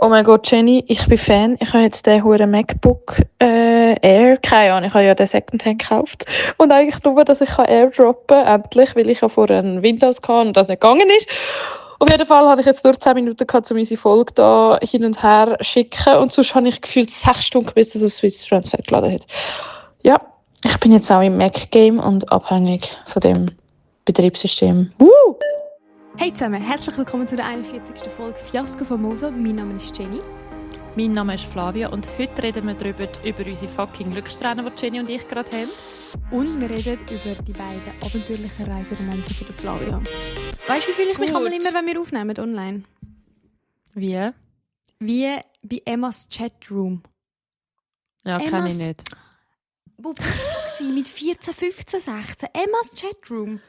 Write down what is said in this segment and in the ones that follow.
Oh mein Gott, Jenny, ich bin Fan. Ich habe jetzt den huren MacBook Air, keine Ahnung, ich habe ja den Secondhand gekauft. Und eigentlich nur, dass ich airdroppen kann, endlich, weil ich ja vorher ein Windows hatte und das nicht gegangen ist. Auf jeden Fall hatte ich jetzt nur 10 Minuten gehabt, um unsere Folge da hin und her zu schicken. Und sonst habe ich gefühlt 6 Stunden, bis das auf Swiss Transfer geladen hat. Ja, ich bin jetzt auch im Mac-Game und abhängig von dem Betriebssystem. Hey zusammen, herzlich willkommen zu der 41. Folge Fiasko Famoso. Mein Name ist Jenny. Mein Name ist Flavia und heute reden wir über unsere fucking Glückssträhne, die Jenny und ich gerade haben. Und wir reden über die beiden abenteuerlichen Reiseromanzen von der Flavia. Weißt du, wie fühle ich mich einmal immer, wenn wir aufnehmen online? Wie? Wie bei Emmas Chatroom. Ja, kenne ich nicht. Wo bist du mit 14, 15, 16? Emmas Chatroom.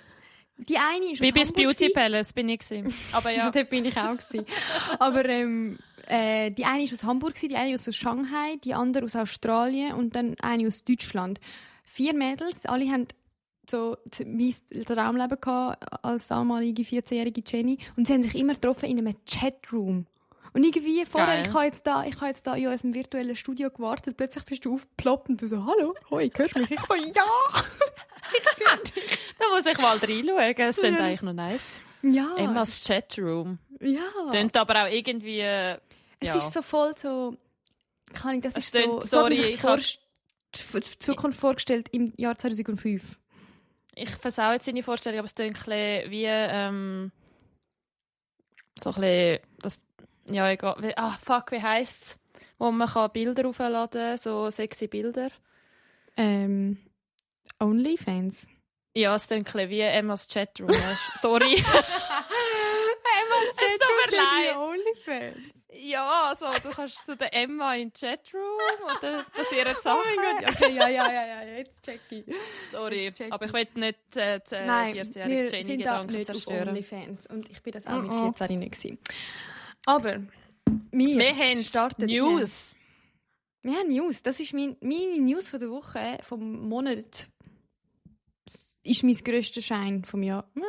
Die eine ist Wie aus bis Hamburg Beauty gewesen. Palace bin ich gewesen. Aber ja. Dort bin ich auch gewesen. Aber die eine ist aus Hamburg gewesen, die eine aus Shanghai, die andere aus Australien und dann eine aus Deutschland. 4 Mädels, alle haben so mein Traumleben gehabt als damalige 14-jährige Jenny und sie haben sich immer getroffen in einem Chatroom. Und irgendwie vorher, ich habe jetzt da in unserem virtuellen Studio gewartet, plötzlich bist du aufgeploppt und du so, hallo, hoi, hörst du mich? Ich so, ja! Da muss ich mal reinschauen. Es klingt eigentlich noch nice. Ja. Emmas Chatroom. Ja. Klingt aber auch irgendwie... Es ist so voll so... Kann ich, das Es ist so... klingt- So habe sorry, ich sich die Zukunft vorgestellt im Jahr 2005. Ich versau jetzt seine Vorstellung, aber es klingt ein bisschen wie... so ein bisschen... Das, ja, egal. Wie heisst es? Wo man kann Bilder aufladen kann, so sexy Bilder. OnlyFans. Ja, es klingt ein bisschen wie Emmas Chatroom. Sorry. Emmas Es tut mir leid. OnlyFans. Ja, so, du kannst zu der Emma in den Chatroom und dann passieren Sachen. Oh mein Gott, okay, ja, jetzt check ich. Sorry, Jetzt check ich. aber ich will nicht die Nein, 14-jährige wir Jenny sind da Gedanken nicht auf zerstören. OnlyFans und ich bin das auch mit 14 nicht gewesen. Aber Wir haben starten News. Wir haben News. Das ist meine News von der Woche, vom Monat. Das ist mein grösster Schein vom Jahr. Ja.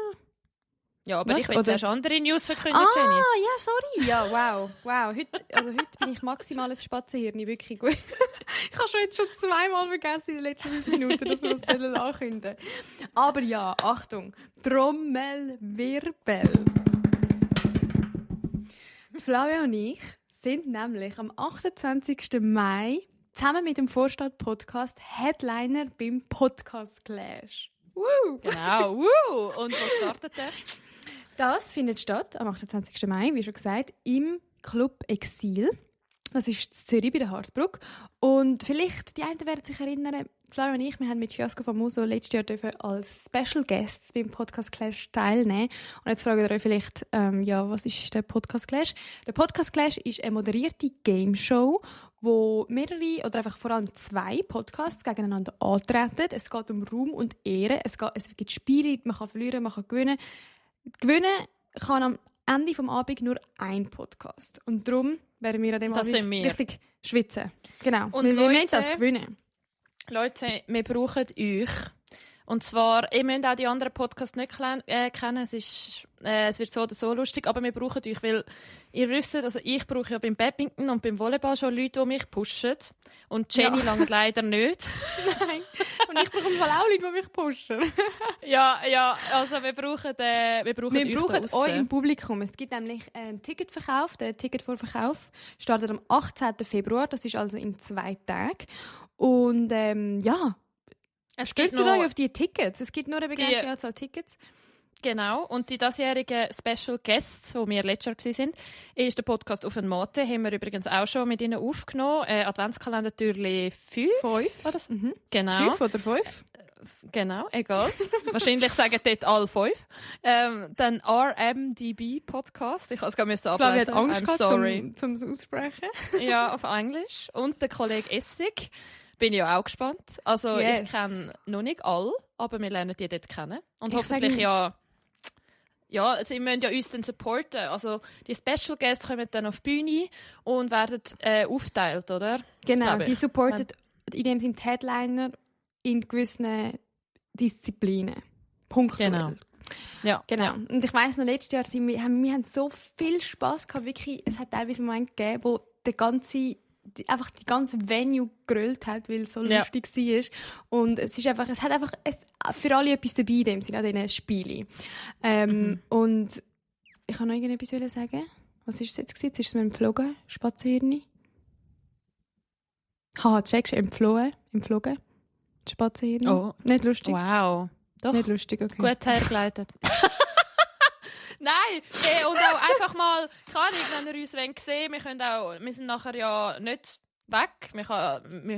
Ja, aber Was? ich will Oder- zuerst andere News verkünden, Jenny. Ja, sorry. Ja, wow. Heute bin ich maximales Spatzenhirn, wirklich gut. Ich habe jetzt schon zweimal vergessen in den letzten 5 Minuten, dass wir das ankündigen. Aber ja, Achtung, Trommelwirbel. Die Flavia und ich sind nämlich am 28. Mai zusammen mit dem Vorstadt-Podcast Headliner beim Podcast Clash. Woo! Genau, Und wo startet der? Das findet statt am 28. Mai, wie schon gesagt, im Club Exil. Das ist in Zürich bei der Hartbrücke. Und vielleicht, die einen werden sich erinnern, Flavia und ich, wir haben mit Fiasko Famoso letztes Jahr dürfen als Special Guests beim Podcast Clash teilnehmen. Und jetzt fragt ihr euch vielleicht, was ist der Podcast Clash? Der Podcast Clash ist eine moderierte Game-Show, wo mehrere oder einfach vor allem 2 Podcasts gegeneinander antreten. Es geht um Ruhm und Ehre. Es gibt Spiele, man kann verlieren, man kann gewinnen. Gewinnen kann am Ende des Abends nur ein Podcast. Und darum werden wir an dem Das Abend sind wir. richtig schwitzen. Genau. Und wir Leute- wollen das gewinnen. Leute, wir brauchen euch. Und zwar, ihr müsst auch die anderen Podcasts nicht kennen. Es wird so oder so lustig, aber wir brauchen euch, weil ihr wisst, also ich brauche ja beim Badminton und beim Volleyball schon Leute, die mich pushen. Und Jenny lange leider nicht. Nein. Und ich brauche im Fall auch Leute, die mich pushen. Ja, also wir brauchen Wir euch brauchen da euch im aussen. Publikum. Es gibt nämlich einen Ticketverkauf. Der Ticketvorverkauf startet am 18. Februar. Das ist also in 2 Tagen. Und Es gibt stürzt noch, euch auf die Tickets. Es gibt nur eine begrenzte Anzahl Tickets. genau, und die diesjährigen Special Guests, die wir letztes Jahr waren, ist der Podcast «Auf ein Mate». Haben wir übrigens auch schon mit ihnen aufgenommen. Adventskalender Türli 5. 5. War das? Mhm. Genau. 5 oder 5? Genau, egal. Wahrscheinlich sagen dort alle 5. Dann RMDB Podcast. Ich musste es gerade Flavia hat ablesen. Angst I'm gehabt, sorry. zum Aussprechen. Ja, auf Englisch. Und der Kollege Essig. Bin ich auch gespannt. Also Yes. ich kenne noch nicht alle, aber wir lernen die dort kennen. Und Ich hoffentlich sage- sie müssen ja uns dann supporten. Also die Special Guests kommen dann auf die Bühne und werden aufteilt, oder? Genau, Glaube die ich. supportet in dem Sinne die Headliner in gewissen Disziplinen. Punktuell. Genau. Ja. Genau. Und ich weiss noch, letztes Jahr wir haben so viel Spass gehabt, wirklich. Es hat teilweise Momente gegeben, wo die ganze Venue geröllt hat, weil es so lustig war. Und es hat einfach für alle etwas dabei in dem Sinne, an diesen Spielen. Und ich wollte noch irgendetwas sagen. Was war es jetzt? Jetzt ist es mir entflogen. Spazierni. Checkst du? Entflogen. Spazierni. Oh. Nicht lustig? Wow. Doch. Nicht lustig, okay. Gut hergeleitet. Nein, und auch einfach mal, keine Ahnung, wenn ihr uns sehen wollt, wir sind nachher ja nicht weg, wir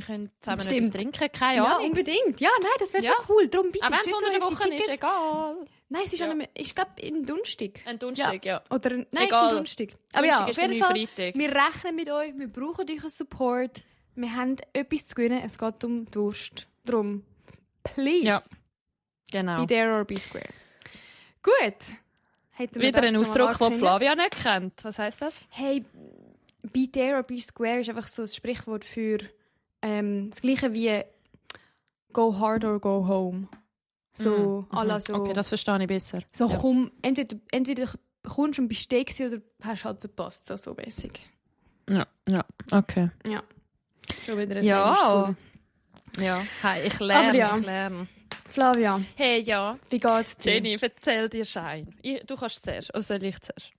können zusammen etwas trinken, keine Ahnung. Ja, unbedingt. Ja, nein, das wäre schon cool. Darum bitte, auch wenn es unter der Woche ist, egal. Nein, es ist ich glaube, ein Donnerstag. Ein Donnerstag, ja. Oder nein, egal. Es ist ein Donnerstag. Aber ja, auf jeden Fall, Freitag. wir rechnen mit euch, wir brauchen euren Support, wir haben etwas zu gewinnen, es geht um die Wurst. Darum, please, ja. Genau. be there or be square. Gut. Wieder ein Ausdruck, den Flavia nicht kennt. Was heisst das? Hey, be there or be square ist einfach so ein Sprichwort für das Gleiche wie go hard or go home. So, so. Okay, das verstehe ich besser. So, komm, entweder kommst du und bist stehen oder hast halt verpasst. So basic. Ja, okay. Ja. Schon wieder ein Ja. Ja, hey, ich lerne. Flavia. Hey, ja. Wie geht's dir? Jenny, erzähl dir Schein. Du kannst zuerst, oder soll ich zuerst?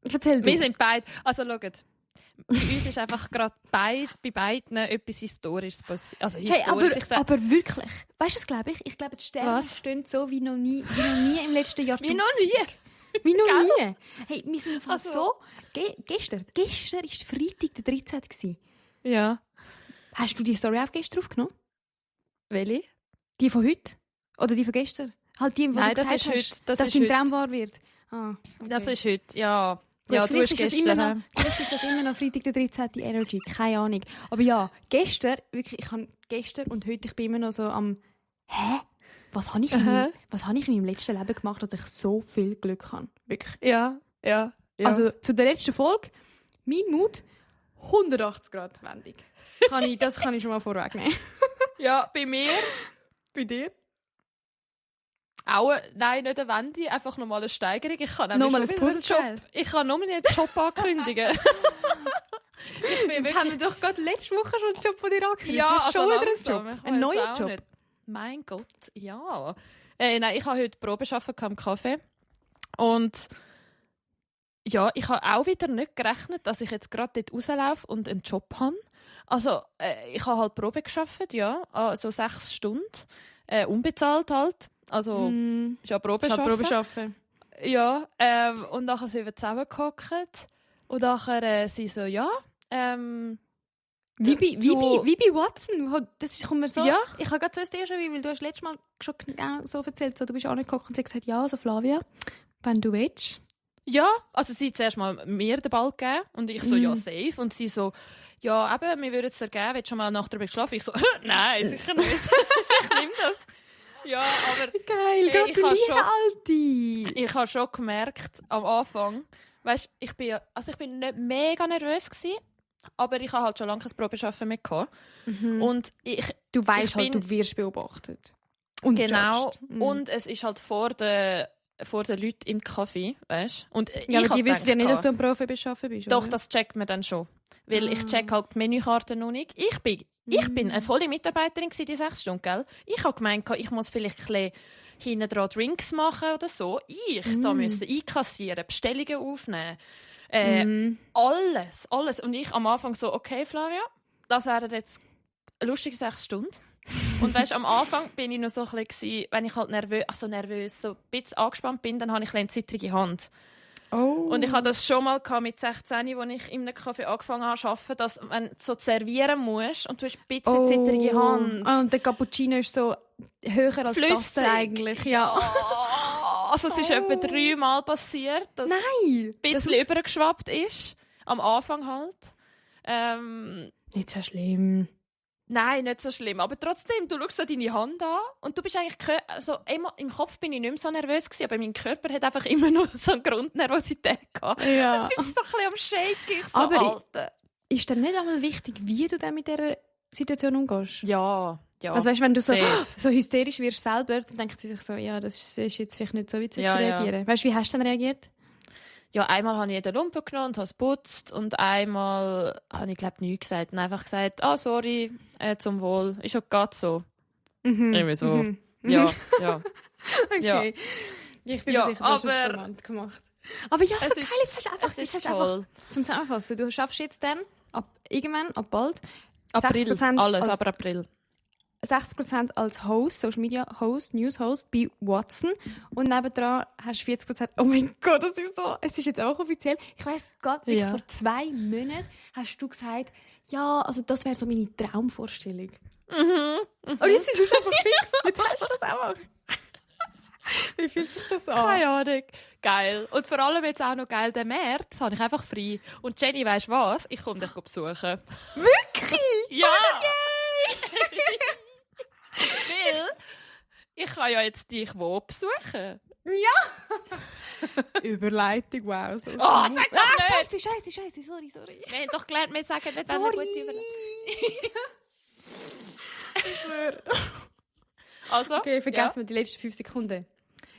Erzähl du. Wir sind beide, also schaut, bei uns ist einfach gerade bei beiden etwas Historisches passiert. Also historisch, hey, aber wirklich, weißt du, was glaube ich? Ich glaube, die Sterne stehen so wie noch nie im letzten Jahr. Wie noch nie? Wie noch nie. Hey, wir sind fast so... Gestern war Freitag der 13. gewesen. Ja. Hast du die Story auch gestern aufgenommen? Welche? Die von heute? Oder die von gestern? Halt die, wo Nein, du das gesagt ist hast, heute. dass dein Traum wahr wird. Ah, okay. Das ist heute, ja. Gut, ja, du hast vielleicht ist das immer noch Freitag der 13. Energy, keine Ahnung. Aber ja, gestern, wirklich, und heute, ich bin immer noch so am Was habe ich in meinem letzten Leben gemacht, dass ich so viel Glück habe? Wirklich. Ja. Also zu der letzten Folge, mein Mut, 180-Grad-Wendung. Das kann ich schon mal vorwegnehmen. Ja, bei mir. Bei dir? Auch, nein, nicht eine Wende, einfach nochmal eine Steigerung. Ich kann nochmal ein Puzzlejob. Ich kann nur einen Job ankündigen. Jetzt haben wir doch gerade letzte Woche schon einen Job von dir angekündigt. Ja, hast schon also wieder einen Job. Ein neuer Job. Nicht. Mein Gott, ja. Nein, ich habe heute Probearbeiten am Café. Und ja, ich habe auch wieder nicht gerechnet, dass ich jetzt gerade dort rauslaufe und einen Job habe. Also, ich habe halt Probe gearbeitet, ja. Also 6 Stunden. Unbezahlt halt. Also, ist ja Probearbeiten. Ja, und nachher sind wir zusammengehockt. Und nachher sie so, ja, wie bei Watson. Das kommt mir so. Ja. Ich habe gerade so ein Déjà vu, weil du hast letztes Mal schon so erzählt, so, du bist angekocht und sie hat gesagt, ja, also Flavia, wenn du willst. Ja, also sie hat zuerst mal mir den Ball gegeben und ich so, ja, safe. Und sie so, ja, eben, wir würden es dir geben, willst du schon mal Nacht drüber schlafen? Ich so, nein, sicher nicht. Ich nehme das. Ja, aber... Geil, gratuliere, Alti! Ich habe schon gemerkt, am Anfang, weißt, ich bin nicht mega nervös gewesen, aber ich habe halt schon lange kein Probearbeiten mehr gehabt. Und du weißt halt, du wirst beobachtet. Und genau. Und es ist halt vor den Leuten im Café, weißt du? Ja, aber die wissen ja nicht, dass du ein Profi beschaffen bist. Doch, oder? das checkt man dann schon. Weil ich check halt die Menükarte noch nicht. Ich bin eine volle Mitarbeiterin die 6 Stunden, gell? Ich habe gemeint, ich muss vielleicht ein bisschen hinten dran Drinks machen oder so. Da müssen einkassieren, Bestellungen aufnehmen. Alles. Und ich am Anfang so, okay, Flavia, das wären jetzt lustige 6 Stunden. Und weißt, am Anfang bin ich noch so ein bisschen, wenn ich halt nervös, so ein bisschen angespannt bin, dann habe ich eine zittrige Hand. Oh. Und ich hatte das schon mal mit 16, als ich in einem Café angefangen habe zu arbeiten, dass wenn du so servieren musst und du hast ein bisschen zittrige Hand. Und der Cappuccino ist so höher als das eigentlich. Ja. Also es ist etwa 3 Mal passiert, dass ein bisschen übergeschwappt ist. Am Anfang halt. Nicht so schlimm. Nein, nicht so schlimm. Aber trotzdem, du schaust so deine Hand an und du bist eigentlich... Also, im Kopf bin ich nicht mehr so nervös gewesen, aber mein Körper hat einfach immer noch so eine Grundnervosität gehabt. Ja. Du bist so ein bisschen am Shaken, so aber Alter. Ist dann nicht einmal wichtig, wie du dann mit dieser Situation umgehst? Ja, Ja, Also weißt, wenn du so safe. hysterisch wirst selber, dann denkt sie sich so, ja, das ist jetzt vielleicht nicht so witzig Ja, zu ja. reagieren. Weißt du, wie hast du dann reagiert? Ja, einmal habe ich den Lumpen genommen und habe es geputzt und einmal habe ich, glaube ich, nichts gesagt und einfach gesagt, sorry, zum Wohl, ist auch gerade so. Irgendwie so. Mhm. Ja, ja. Okay. Ja. Ich bin Ja, mir sicher, du hast das aber- charmant gemacht. Aber ja, so Es geil, ist- jetzt hast du einfach, Es ist jetzt hast du toll. einfach zum Zusammenfassen, du schaffst jetzt dann, irgendwann, ab bald, April, 60% alles, als, aber April. 60% als Host, Social Media Host, News Host bei Watson und nebendran hast du 40%, oh mein Gott, das ist so, es ist jetzt auch offiziell, ich weiss gerade, Ja. vor 2 Monaten hast du gesagt, ja, also das wäre so meine Traumvorstellung. Und jetzt ist es einfach fix, jetzt hast du das auch. Wie fühlt sich das an? Keine Ahnung. Geil. Und vor allem jetzt auch noch geil, den März habe ich einfach frei. Und Jenny, weisst du was? Ich komme dich besuchen. Wirklich? Ja! Weil ich kann ja jetzt dich wo besuchen. Überleitung, wow. So Oh, sag doch nicht! Scheiße, sorry. Wir haben doch gelernt, wir sagen nicht, wenn wir gute Überleitung. Also, Okay, vergessen wir die letzten 5 Sekunden.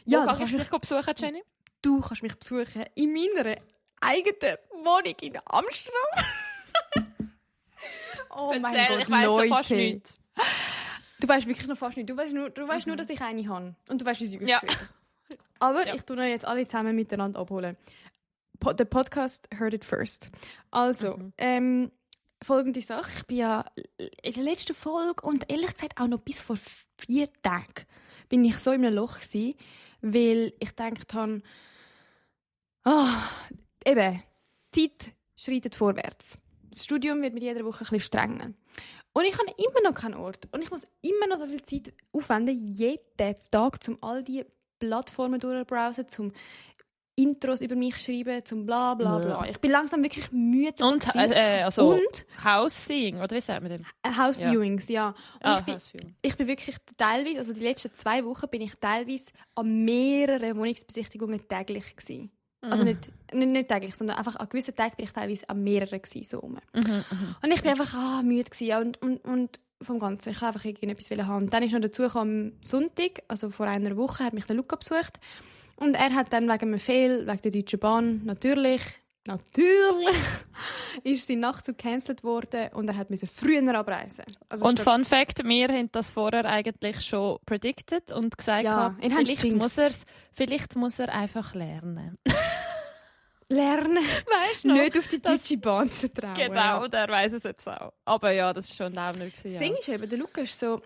Ja, Ja, kann ich dich besuchen, Jenny? du kannst mich besuchen in meiner eigenen Wohnung in Amsterdam. Oh mein Erzähl, Gott, ich weiss Leute. noch fast nichts. Du weißt wirklich noch fast nichts. Du weißt nur, dass ich eine habe. Und du weißt, wie sie aussieht. Ja. Aber Ja. ich tue euch jetzt alle zusammen miteinander abholen. Der Podcast heard it first. Also, folgende Sache. Ich bin ja in der letzten Folge und ehrlich gesagt auch noch bis vor 4 Tagen bin ich so in einem Loch gewesen, weil ich gedacht habe, eben, die Zeit schreitet vorwärts. Das Studium wird mit jeder Woche ein bisschen strenger. Und ich habe immer noch keinen Ort. Und ich muss immer noch so viel Zeit aufwenden, jeden Tag, um all diese Plattformen durchzubrowsen, zum Intros über mich schreiben, zum bla bla bla. Ich bin langsam wirklich müde. Und, gewesen. und House-Seeing, oder wie sagt man dem? House-Viewings, ja. Und House-Viewing. ich bin wirklich teilweise, also die letzten 2 Wochen bin ich teilweise an mehreren Wohnungsbesichtigungen täglich gewesen. Also nicht täglich, sondern einfach an gewissen Tagen bin ich teilweise an mehreren gewesen, so rum. Und ich bin einfach müde gewesen, ja, und vom Ganzen. Ich wollte einfach irgendetwas haben. Und dann ist noch dazu gekommen, am Sonntag, also vor einer Woche, hat mich der Luca besucht. Und er hat dann wegen einem Fehl, wegen der Deutschen Bahn, natürlich, ist sein Nachtzug gecancelt worden und er musste früher abreisen. Also Und statt- Fun Fact, wir haben das vorher eigentlich schon predicted und gesagt, Ja, ihr habt es vielleicht muss er einfach lernen. lernen, Weißt nicht auf die Deutsche Bahn zu vertrauen. Genau, der weiß es jetzt auch. Aber ja, das war schon auch nicht. Das Ding ist eben, der Luca ist so,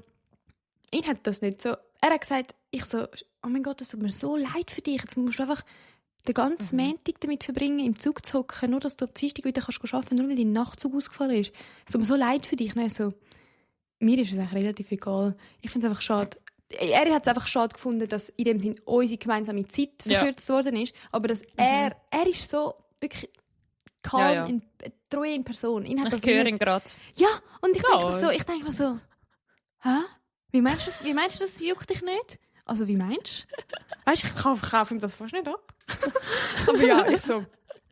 ihn hat das nicht so, er hat gesagt, ich so, oh mein Gott, das tut mir so leid für dich, jetzt musst du einfach den ganzen Montag damit verbringen, im Zug zu hocken, nur dass du am Dienstag wieder arbeiten kannst, nur weil dein Nachtzug ausgefallen ist. Es tut mir so leid für dich. Nein, so, mir ist es eigentlich relativ egal. Ich finde es einfach schade. Er hat es einfach schade gefunden, dass in dem Sinn unsere gemeinsame Zeit verkürzt worden ist, aber dass er ist so wirklich calm, treu in Person. Ihn hat Ich das höre nicht- ihn gerade. Ja, und ich Toll. denke mir so, hä? Wie meinst du, das juckt dich nicht? Also, wie meinst du? Weißt du, ich kaufe ihm das fast nicht ab. Aber ja, ich so,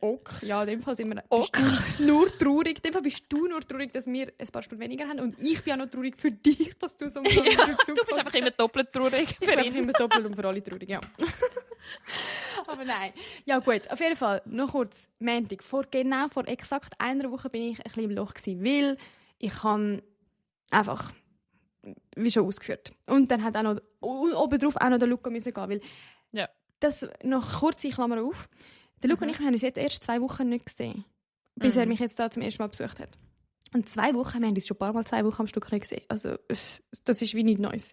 ok. Ja, in dem Fall sind wir Ok. bist du nur traurig. In dem Fall bist du nur traurig, dass wir ein paar Stunden weniger haben. Und ich bin auch noch traurig für dich, dass du so einen Du bist einfach immer doppelt traurig. Ich bin einfach immer doppelt und für alle traurig, ja. Aber nein. Ja gut, auf jeden Fall, noch kurz, Montag. Vor exakt einer Woche bin ich ein bisschen im Loch gewesen, weil ich habe einfach, wie schon ausgeführt. Und dann hat auch noch, obendrauf auch noch der Luca müssen gehen, weil Ja. das noch kurze Klammer auf. Der Luca und ich, wir haben uns jetzt erst 2 Wochen nicht gesehen, bis er mich jetzt da zum ersten Mal besucht hat. Und 2 Wochen, wir haben uns schon ein paar Mal 2 Wochen am Stück nicht gesehen. Also, das ist wie nichts Neues.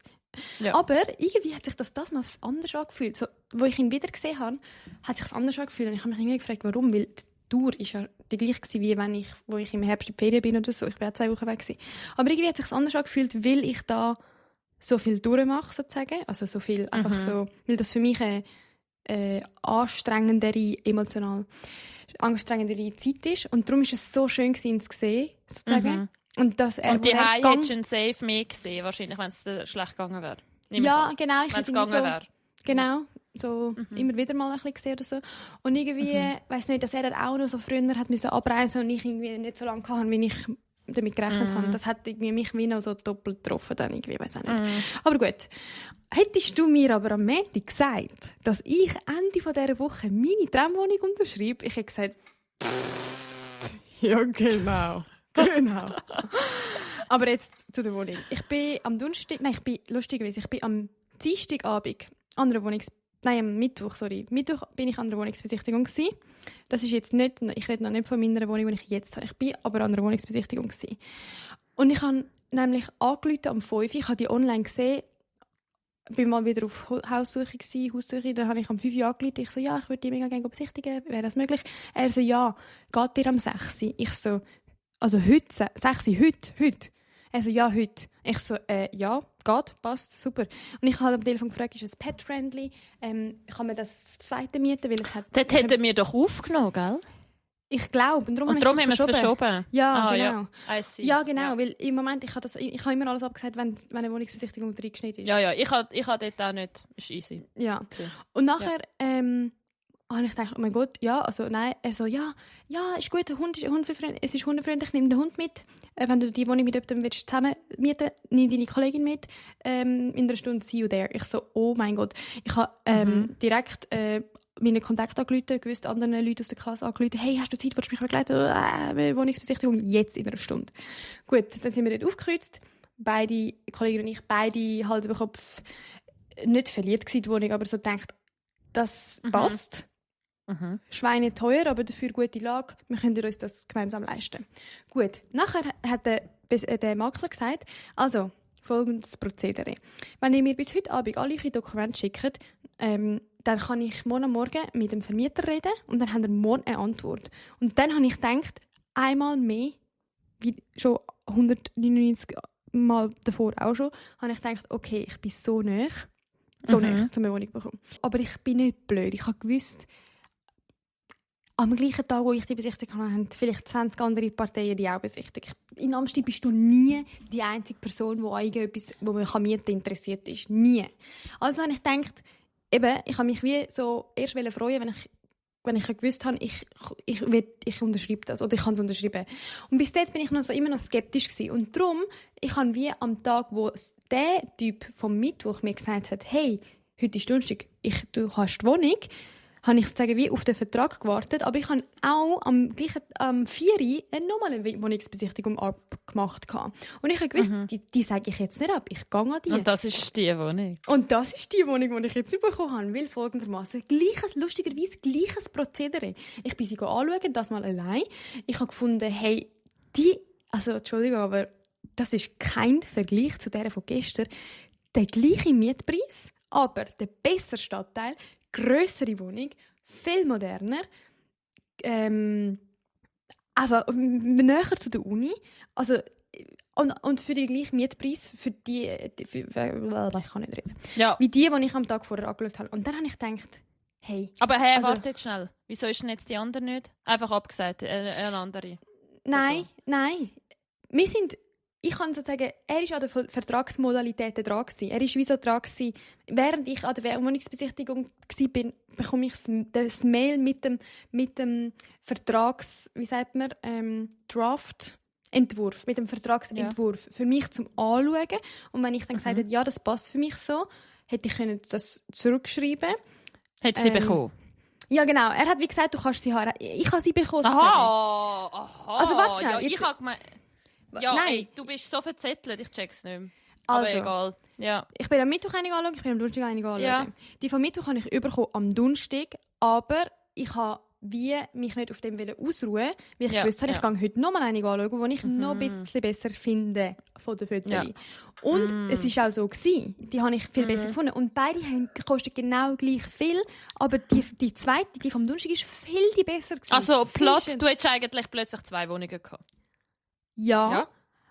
Ja. Aber irgendwie hat sich das mal anders angefühlt. So, wo ich ihn wieder gesehen habe, hat sich anders angefühlt. Und ich habe mich irgendwie gefragt, warum. Weil die Dauer war ja die gleiche gewesen, wie wo ich im Herbst in die Ferien bin oder so. Ich war 2 Wochen weg gewesen. Aber irgendwie hat sich anders angefühlt, weil ich da so viel durchmache, sozusagen. Also so viel einfach so, weil das für mich eine emotional anstrengendere Zeit ist. Und darum war es so schön gewesen, ihn zu sehen, sozusagen. Und, dass er, Und die wo er Hause hättest du ihn safe mehr gesehen, wahrscheinlich, wenn es dir schlecht gegangen wäre. Ja, genau. Ich Wenn es hätte ihn gegangen so, wäre. genau, so immer wieder mal ein bisschen gesehen oder so. Und irgendwie, weiss nicht, dass er dann auch noch so früher hat müssen abreisen und ich irgendwie nicht so lange hatte, wie ich damit gerechnet habe. Das hat irgendwie mich wie noch so doppelt getroffen, dann irgendwie, weiß auch nicht. Aber gut. Hättest du mir aber am Montag gesagt, dass ich Ende dieser Woche meine Traumwohnung unterschreibe, ich hätte gesagt, ja, genau. Genau. Aber jetzt zu der Wohnung. Ich bin am Dienstagabend am Mittwoch bin ich an der Wohnungsbesichtigung gewesen. Das ist jetzt nicht, ich rede noch nicht von meiner Wohnung, die ich jetzt habe. Ich bin aber an der Wohnungsbesichtigung gewesen. Und ich habe nämlich angerufen am 5 Uhr. Ich habe die online gesehen. Bin mal wieder auf Haussuche. Dann habe ich am 5 Uhr angerufen. Ich so, ja, ich würde die mega gerne besichtigen. Wäre das möglich? Er so, ja, geht dir am 6 Uhr? Ich so, also heute, 6 Uhr, heute. Er so, ja, heute. Ich so, ja, geht, passt, super. Und ich habe am Telefon gefragt, ist es pet-friendly? Kann man das zweite mieten? Weil es hat... Das hätten wir doch aufgenommen, gell? Ich glaube. Und darum haben wir es verschoben. Ja, genau. Ja, genau. Ja. Weil im Moment, ich habe immer alles abgesagt, wenn eine Wohnungsbesichtigung reingeschnitten ist. Ja, ich habe dort auch nicht. Ist easy. Ja. Und nachher... habe ich gedacht, oh mein Gott, ja, also nein. Er so, ja, ist gut, es ist hundefreundlich, nimm den Hund mit. Wenn du die Wohnung mit jemandem willst, zusammen mieten, nimm deine Kollegin mit. In einer Stunde see you there. Ich so, oh mein Gott. Ich habe direkt meine Kontakte angerufen, gewusst anderen Leuten aus der Klasse angerufen, hey, hast du Zeit, willst du mich begleiten? Wohnungsbesichtigung, jetzt in einer Stunde. Gut, dann sind wir dort aufgekreuzt. Beide, Kollegin und ich, beide halt über Kopf nicht verliebt gewesen, die Wohnung, aber so gedacht, das passt. Schweine teuer, aber dafür gute Lage. Wir können uns das gemeinsam leisten. Gut, nachher hat der Makler gesagt, also folgendes Prozedere. Wenn ihr mir bis heute Abend alle eure Dokumente schickt, dann kann ich morgen Morgen mit dem Vermieter reden und dann haben wir morgen eine Antwort. Und dann habe ich gedacht, einmal mehr, wie schon 199 Mal davor auch schon, habe ich gedacht, okay, ich bin so nah, zum eine Wohnung bekommen. Aber ich bin nicht blöd. Ich habe gewusst, am gleichen Tag, wo ich die besichtigt habe, haben vielleicht 20 andere Parteien die auch besichtigt. In Amstein bist du nie die einzige Person, die an irgendetwas, wo man mieten kann, interessiert ist. Nie. Also habe ich gedacht, ich habe mich wie so erst freuen, wenn ich gewusst habe, ich unterschreibe das oder ich kann es unterschreiben. Und bis dort bin ich immer noch skeptisch gewesen. Und darum, ich habe wie am Tag, wo der Typ vom Mittwoch mir gesagt hat, hey, heute ist Donnerstag, du hast die Wohnung, habe ich sozusagen wie auf den Vertrag gewartet, aber ich habe auch am 4 Uhr nochmal eine Wohnungsbesichtigung abgemacht. Und ich habe gewusst, die sage ich jetzt nicht ab, ich gehe an die. Und das ist die Wohnung? Und das ist die Wohnung, die ich jetzt bekommen habe, weil folgendermaßen lustigerweise gleiches Prozedere. Ich bin sie anschauen, das mal allein. Ich habe gefunden, hey, Entschuldigung, aber das ist kein Vergleich zu der von gestern. Der gleiche Mietpreis, aber der bessere Stadtteil, grössere Wohnung, viel moderner, einfach näher zu der Uni. Also, und für den gleichen Mietpreis, ich kann nicht reden. Ja. Wie die ich am Tag vorher angeschaut habe. Und dann habe ich gedacht, hey. Aber warte jetzt schnell. Wieso ist denn jetzt die andere nicht? Einfach abgesagt, eine andere. Nein. Ich kann sozusagen, er war an den Vertragsmodalitäten dran gewesen. Er war wie so dran gewesen. Während ich an der Wohnungsbesichtigung war, bekomme ich das Mail mit dem Vertrags, wie sagt man, Draft-Entwurf, mit dem Vertragsentwurf für mich zum Anschauen. Und wenn ich dann gesagt hätte, ja, das passt für mich so, hätte ich das zurückschreiben. Hätte sie bekommen? Ja, genau. Er hat wie gesagt, du kannst sie haben. Ich habe sie bekommen. Aha. Also warte schnell. Ja, ich habe gemeint... Ja, nein. Ey, du bist so verzettelt, ich check's nicht mehr. Also, aber egal. Ja. Ich bin am Mittwoch einige anschauen, ich bin am Donnerstag einige anschauen. Ja. Die vom Mittwoch habe ich bekommen am Donnerstag, aber ich habe mich nicht auf dem ausruhen, weil ich gewusst habe, ich gehe heute nochmal einige anschauen, die ich noch ein bisschen besser finde von den Fotos. Ja. Und es war auch so gewesen. Die habe ich viel besser gefunden. Und beide kosten genau gleich viel, aber die zweite, die vom Donnerstag, ist viel die besser gewesen. Also Plot, du hättest eigentlich plötzlich 2 Wohnungen gehabt. Ja.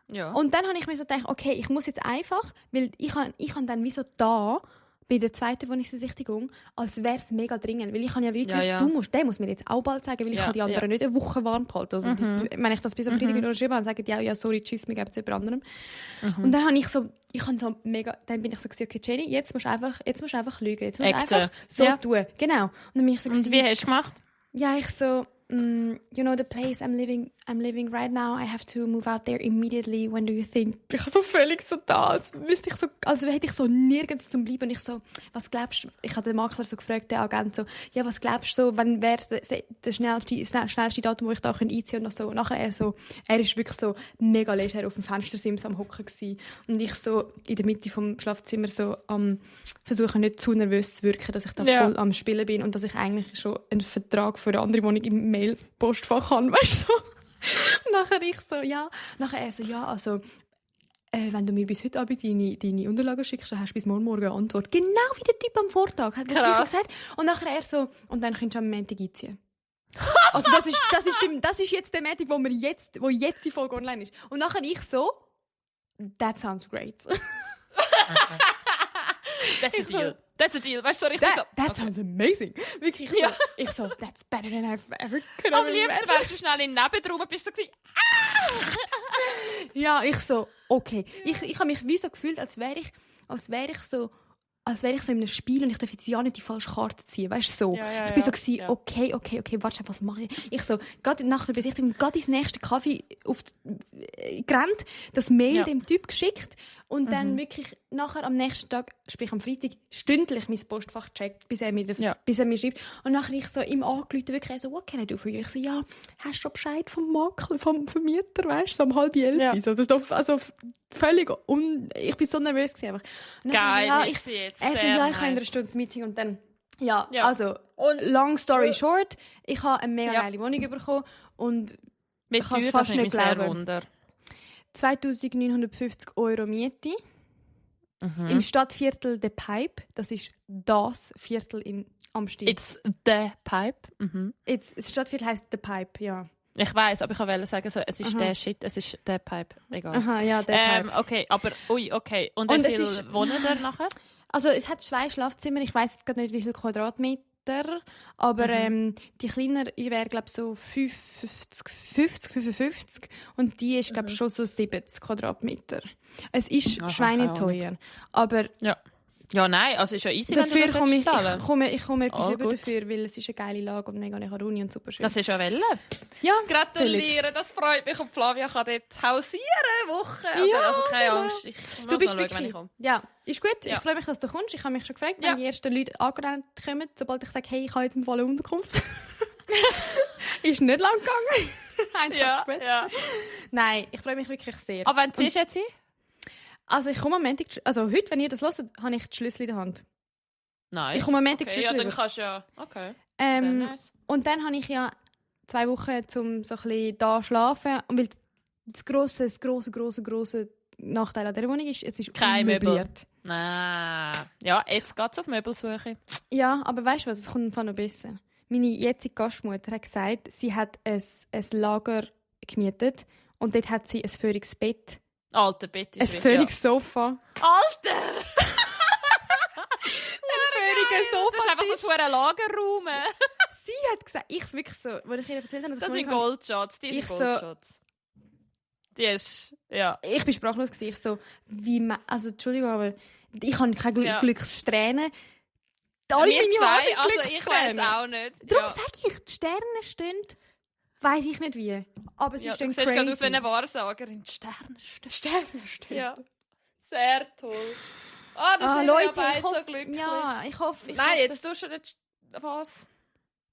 Und dann habe ich mir so gedacht, okay, ich muss jetzt einfach, weil ich habe dann wie so da bei der zweiten Wohnungsbesichtigung, als wäre es mega dringend, weil ich habe ja wirklich, der muss mir jetzt auch bald sagen, weil ich kann die anderen nicht eine Woche warm behalten. Also wenn ich das bis am Freitag unterschrieben habe, sagen die ja, sorry, tschüss, wir geben es jemand anderem. Und dann habe ich so mega, dann bin ich so gesagt, okay, Jenny, jetzt musst du einfach lügen, jetzt musst du einfach so tun. Genau. Und wie hast du gemacht? Ja, ich so, you know the place I'm living right now. I have to move out there immediately. When do you think? Ich so völlig so da, als hätte ich so nirgends zum Bleiben. Und ich so, was glaubst du? Ich habe den Makler so gefragt, den Agent so, ja, was glaubst du, wann wäre das schnellste Datum, wo ich da einziehen kann? Und so. Und nachher er ist wirklich so mega leger auf dem Fenstersims am Hocken gewesen. Und ich so in der Mitte vom Schlafzimmer so am versuchen, nicht zu nervös zu wirken, dass ich da voll am Spielen bin und dass ich eigentlich schon einen Vertrag für eine andere Wohnung im Mail-Postfach habe, weißt du? Und nachher er so, ja, also wenn du mir bis heute Abend deine Unterlagen schickst, dann hast du bis morgen eine Antwort. Genau wie der Typ am Vortag, hat das gesagt. Und nachher er so, und dann kannst du am Montag einziehen. Also das ist jetzt der Montag, wo jetzt die Folge online ist. Und nachher ich so, that sounds great. That's a deal. That's a deal. Weißt du, so richtig that sounds amazing. Wirklich so. Ja. Ich so, that's better than I've ever could Am have liebsten imagined. wärst du schnell in den Nebenraum und bist so gewesen, Ja, ich so, okay. Ich habe mich wie so gefühlt, als wäre ich so in einem Spiel und ich darf jetzt ja nicht die falsche Karte ziehen, weißt du, so. Ja, ich bin so ja. gewesen, Ja. okay, warte, was mache ich? Ich so, gerade nach der Besichtigung, gerade ins nächste Kaffee gerannt, das Mail dem Typ geschickt und dann wirklich nachher am nächsten Tag, sprich am Freitag, stündlich mein Postfach gecheckt, bis er mir schreibt. Und nachher ich so ihm angerufen, wirklich so, what can I do for you? Ich so, ja, hast du schon Bescheid vom Makler, vom Vermieter, weißt du, so um 10:30. Ja. So, das ist doch, also völlig, ich bin so nervös gewesen, einfach. Und dann geil, ich ich sehe jetzt. er so, sehr ja, ich habe in nice. einer Stunde ein Meeting und dann, also, Und long story short, ich habe eine mega geile Wohnung bekommen und mit ich kann es Tür, fast das nimmt nicht mich sehr glauben. Wunder. 2'950 € Miete im Stadtviertel The Pipe, das ist das Viertel in Amstel. It's the pipe. Das Stadtviertel heisst The Pipe, ja. Ich weiss, aber ich wollte sagen, so, es ist der Shit, es ist der Pipe. Egal. Aha, ja, The Pipe. Okay, aber, okay. Und Und wie es viel ist- wohnen da nachher? Also es hat 2 Schlafzimmer, ich weiss jetzt gerade nicht, wie viele Quadratmeter, aber die kleinere wäre, glaube ich, so 55 und die ist, glaube ich, schon so 70 Quadratmeter. Es ist Aha, schweineteuer, aber Ja, nein, also ist ja easy, dafür wenn du komme das zahlen. ich komme etwas All über gut. dafür, weil es ist eine geile Lage und mega nach Uni und super schön. Das ist ja Welle. Ja, Gratuliere, das freut mich. Und Flavia kann dort hausieren, eine Woche. Ja, Also keine genau. Angst, ich muss du bist noch schauen, wenn ich wirklich... komme. Ja, ist gut. Ja. Ich freue mich, dass du kommst. Ich habe mich schon gefragt, Ja. wenn die ersten Leute angerannt kommen, sobald ich sage, hey, ich habe jetzt im Fall eine Unterkunft. Ist nicht lang gegangen. Einen Tag später. Ja. Nein, ich freue mich wirklich sehr. Aber wann ziehst du jetzt hin? Also ich komme am Montag, also heute, wenn ihr das hört, habe ich die Schlüssel in der Hand. Nice. Ich komme am Montag okay, Schlüssel ja, dann über. kannst du ja... Okay, sehr nice. Und dann habe ich ja 2 Wochen, um so ein bisschen da schlafen. Und weil das grosse Nachteil an dieser Wohnung ist, es ist Kein Möbel. unmöbliert. Nein. Ja, jetzt geht es auf Möbelsuche. Ja, aber weißt du was, es kommt einfach noch besser. Meine jetzige Gastmutter hat gesagt, sie hat ein Lager gemietet und dort hat sie ein völliges Bett, Alter, Betty. ein völliges Sofa. Alter! Völliges Das ist einfach so ein Lagerraum. Sie hat gesagt, ich wirklich so, als ich ihr erzählt habe, dass Das ich sind Wohnung habe, Goldschatz. Die Ich sind so- Goldschatz. Die ist... Ja. ich bin sprachlos gewesen. Ich so, also Entschuldigung, aber ich habe keine Ja. Glückssträhnen. Alle Wir meine zwei, Haare sind also ich Glücksstränen. weiß auch nicht. Darum Ja. sage ich, die Sterne stehen, weiss ich nicht wie. Aber sie Ja, du stehen siehst gerade aus wie crazy. eine Wahrsagerin. Die Sterne stehen. Sterne stehen. Ja. Sehr toll. Ah, das sind Leute, wir ja ich beide so hoffe, glücklich. ja, ich hoffe, Nein, jetzt tust du nicht... Was?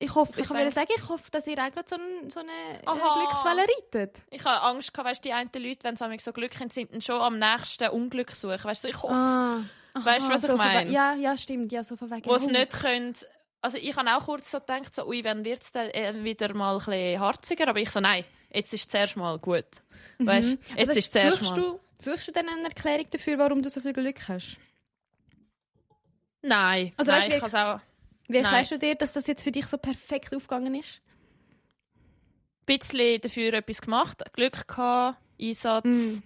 ich hoffe, ich ich will sagen, ich hoffe, dass ihr auch gerade so eine Aha. Glückswelle reitet. Ich habe Angst gehabt, weißt, die einen Leute, wenn sie so glücklich sind, dann schon am nächsten Unglück suchen. Weißt du, ich hoffe, Weißt du, was ich so von meine? we- Ja, stimmt, ja, so von wegen. wo es oh. nicht können. Also ich habe auch kurz so gedacht, so, ui, wann wird es dann wieder mal ein bisschen harziger? Aber ich so, nein, jetzt ist es zuerst mal gut. Weißt, jetzt Also, ist es zuerst mal. Suchst du dann eine Erklärung dafür, warum du so viel Glück hast? Nein, Also, nein, weißt du, ich kann es auch Wie Nein. erklärst du dir, dass das jetzt für dich so perfekt aufgegangen ist? ein bisschen dafür etwas gemacht, Glück gehabt, Einsatz,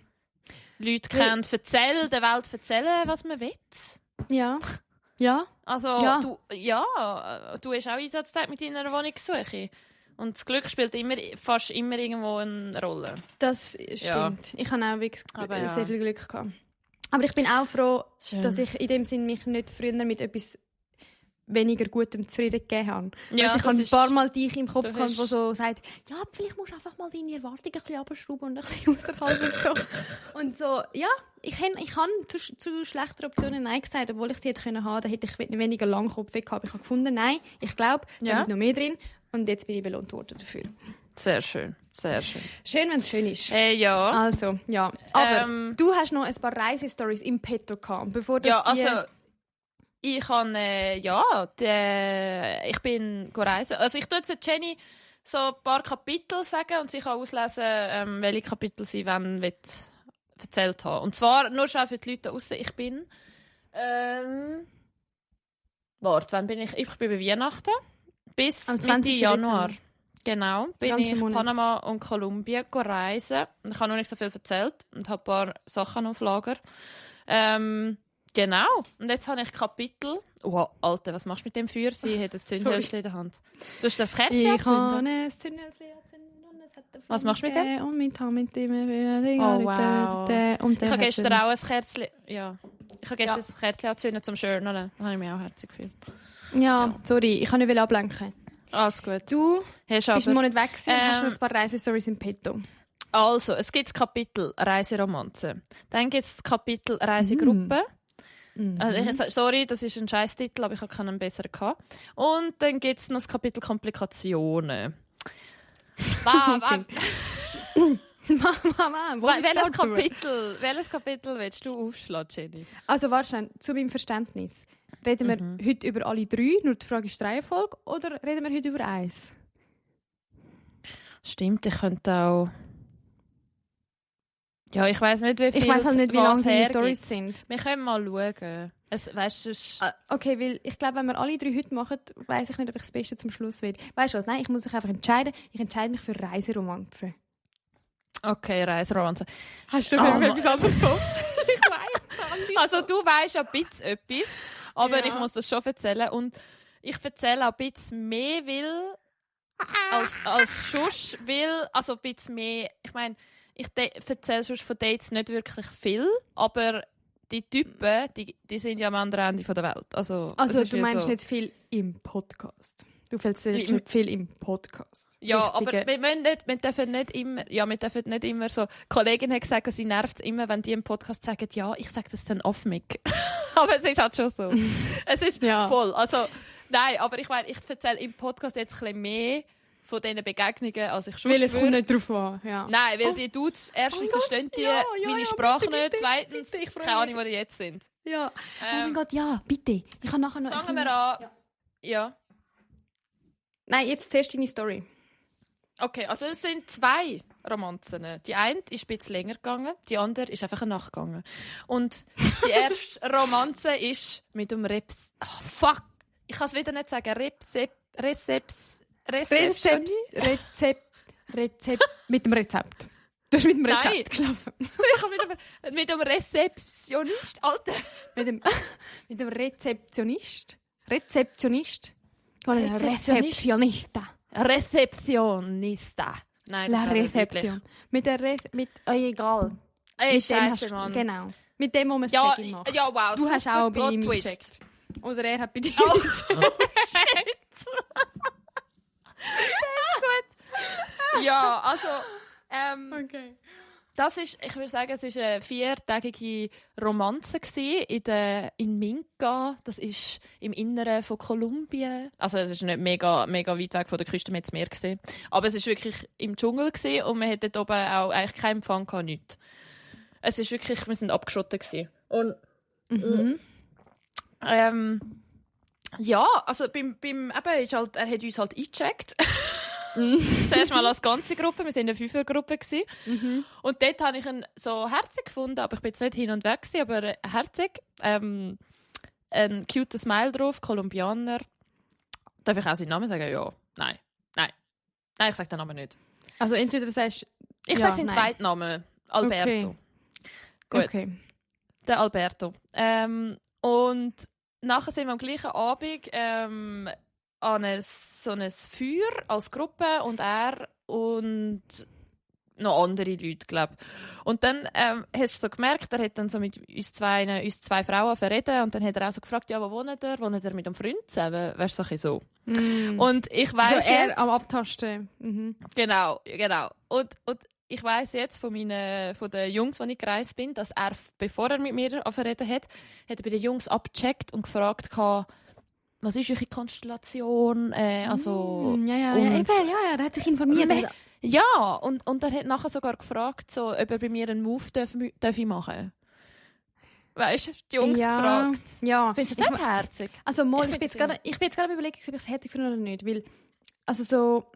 Leute kennt, erzählen, der Welt erzählen, was man will. Ja. Ja. Also, Ja. du hast auch Einsatzzeit mit deiner Wohnungssuche. Und das Glück spielt fast immer irgendwo eine Rolle. Das stimmt. Ja. Ich habe auch wirklich Aber ja. sehr viel Glück gehabt. Aber ich bin auch froh, Schön. dass ich in dem Sinn mich nicht früher mit etwas weniger gutem zufrieden gegeben habe. Ja, Also ich das habe ein ist- paar Mal dich im Kopf du gehabt, hast- der so sagt, ja, vielleicht musst du einfach mal deine Erwartungen ein bisschen runterschrauben und ein bisschen außerhalb und so. Und so, ja, ich habe zu schlechten Optionen Nein gesagt, obwohl ich sie hätte haben können, dann hätte ich weniger Langkopf gehabt. Ich habe gefunden, nein, ich glaube, da Ja. liegt noch mehr drin und jetzt bin ich belohnt worden dafür. Sehr schön, sehr schön. Schön, wenn es schön ist. Ja. Also, ja. Aber Du hast noch ein paar Reisestories im Petto gehabt, bevor das Ja, also ich kann ich bin reisen. Also ich tue jetzt Jenny so ein paar Kapitel sagen und sie kann auslesen, welche Kapitel sie wann erzählt haben. Und zwar nur schon für die Leute draussen. Ich bin wann bin ich? Ich bin bei Weihnachten bis Am Mitte 20. Januar. Dezember. Genau, bin Ganzen ich Monat. Panama und Kolumbien reisen. Ich habe noch nicht so viel erzählt und habe ein paar Sachen auf Lager. Genau. Und jetzt habe ich Kapitel. Oh, Alter, was machst du mit dem Feuer? Sie hat ein Zündhölzchen in der Hand. Du hast das Kerzchen Ich anzünden? habe ein Zündhölzchen angezündet und es hat eine Was machst du mit dem? Flamme Und mit Hand mit dem Oh, wow. Und Ich habe hat gestern einen- auch ein Kerzchen. Ja. Ich habe gestern ein Kerzchen angezündet zum Journalen. Da habe ich mich auch herzig gefühlt. Ja, sorry, ich kann nicht ablenken. Alles gut. Du Hast bist einen aber... Monat weg gewesen und hast noch ein paar Reisestories im Petto. Also, es gibt das Kapitel Reiseromanze. Dann gibt es das Kapitel Reisegruppe. Also sorry, das ist ein Scheißtitel, aber ich habe keinen besseren gehabt. Und dann gibt es noch das Kapitel Komplikationen. Okay. Mama, Welches Kapitel willst du aufschlagen, Jenny? Also warte schnell, zu meinem Verständnis. Reden wir heute über alle drei, nur die Frage ist die Reihenfolge, oder reden wir heute über eins? Stimmt, ich könnte auch... Ja, ich weiss nicht, wie viel Ich weiss halt nicht, wie lange deine hergibt. Stories sind. Wir können mal schauen. Weißt du, es- Okay, weil ich glaube, wenn wir alle drei heute machen, weiss ich nicht, ob ich das Beste zum Schluss will. Weißt du was? Nein, ich muss mich einfach entscheiden. Ich entscheide mich für Reiseromanze. Okay, Reiseromanze. Hast du Oh, Mann. etwas anderes gehofft? Also du weißt ein bisschen etwas, aber Ja. ich muss das schon erzählen. Und ich erzähle auch ein bisschen mehr, weil als sonst, weil, also ein bisschen mehr, ich meine, ich erzähle sonst von Dates nicht wirklich viel, aber die Typen, die sind ja am anderen Ende der Welt. Also es ist du ja meinst so. nicht viel im Podcast. Du erzählst Im- nicht viel im Podcast. Ja, Richtige- aber wir dürfen nicht immer so... Die Kollegin hat gesagt, sie nervt es immer, wenn die im Podcast sagen, ja, ich sage das dann off-mic. Aber es ist halt schon so. Es ist Ja. voll. Also, nein, aber ich meine, ich erzähle im Podcast jetzt ein bisschen mehr von diesen Begegnungen, als ich schon Weil es kommt nicht drauf an. Ja. Nein, weil die Dudes, erstens Oh Gott, verstehen die ja, meine ja, Sprache bitte, nicht, bitte, zweitens bitte, ich freue keine Ahnung, mich. wo die jetzt sind. Ja. Oh mein Gott, ja, bitte. Ich habe nachher noch... Fangen wir an. Ja. Nein, jetzt zuerst deine Story. Okay, also es sind zwei Romanzen. Die eine ist ein bisschen länger gegangen, die andere ist einfach eine Nacht gegangen. Und die erste Romanze ist mit dem fuck! Ich kann es wieder nicht sagen. Rezept Mit dem Rezept. Du hast mit dem Rezept Nein. geschlafen. Ich habe mit dem Rezeptionist, Alter. Mit dem Rezeptionist. Rezeptionist. Rezeptionista. Rezeptionista. Nein, das La wäre nicht Rezeption. Mit der egal. Ey, Mit dem Scheiße, hast- Mann. Genau. Mit dem, wo man es Ja, Check-in macht. ja, wow. Du hast super auch bei ihm Plot-Twist. gecheckt. Oder er hat bei dir Oh, gecheckt. shit. Ja, also, Okay. das ist, ich würde sagen, es war eine 4-tägige Romanze in Minca. Das ist im Inneren von Kolumbien. Also es ist nicht mega, mega weit weg von der Küste mit dem Meer gewesen. Aber es ist wirklich im Dschungel gewesen und wir hatten dort oben auch eigentlich keinen Empfang gehabt, nichts. Es ist wirklich, wir sind abgeschottet gewesen. Und ja, also eben ist halt, er hat uns halt eingecheckt. Zuerst mal als ganze Gruppe, wir waren eine 5er-Gruppe. Und dort habe ich ihn so herzig gefunden, aber ich bin jetzt nicht hin und weg gewesen, aber herzig. Ein cuter Smile drauf, Kolumbianer. Darf ich auch seinen Namen sagen? Ja. Nein, ich sage den Namen nicht. Also entweder sagst Ich Ja, sage seinen nein. zweiten Namen. Alberto. Gut. Okay. Der Alberto. Und nachher sind wir am gleichen Abend an so ein Feuer als Gruppe und er und noch andere Leute, glaube ich. Und dann hast du so gemerkt, er hat dann so mit uns zwei Frauen verreden und dann hat er auch so gefragt, ja, wo wohnt er? Wohnt er mit einem Freund zusammen? Weißt du, so. Und ich weiss so er jetzt... am Abtasten. Mhm. Genau. Und ich weiss jetzt von den Jungs, die ich gereist bin, dass er, bevor er mit mir verreden hat er bei den Jungs abgecheckt und gefragt, was ist eure Konstellation? Also, Ja, er hat sich informiert. Ja, und er hat nachher sogar gefragt, so, ob er bei mir einen Move darf ich machen. Weißt du, die Jungs gefragt. Ja. Findest du das nicht herzig? Also mal, ich bin jetzt gerade überlegt, ob ich es herzig finde oder nicht, weil, also so,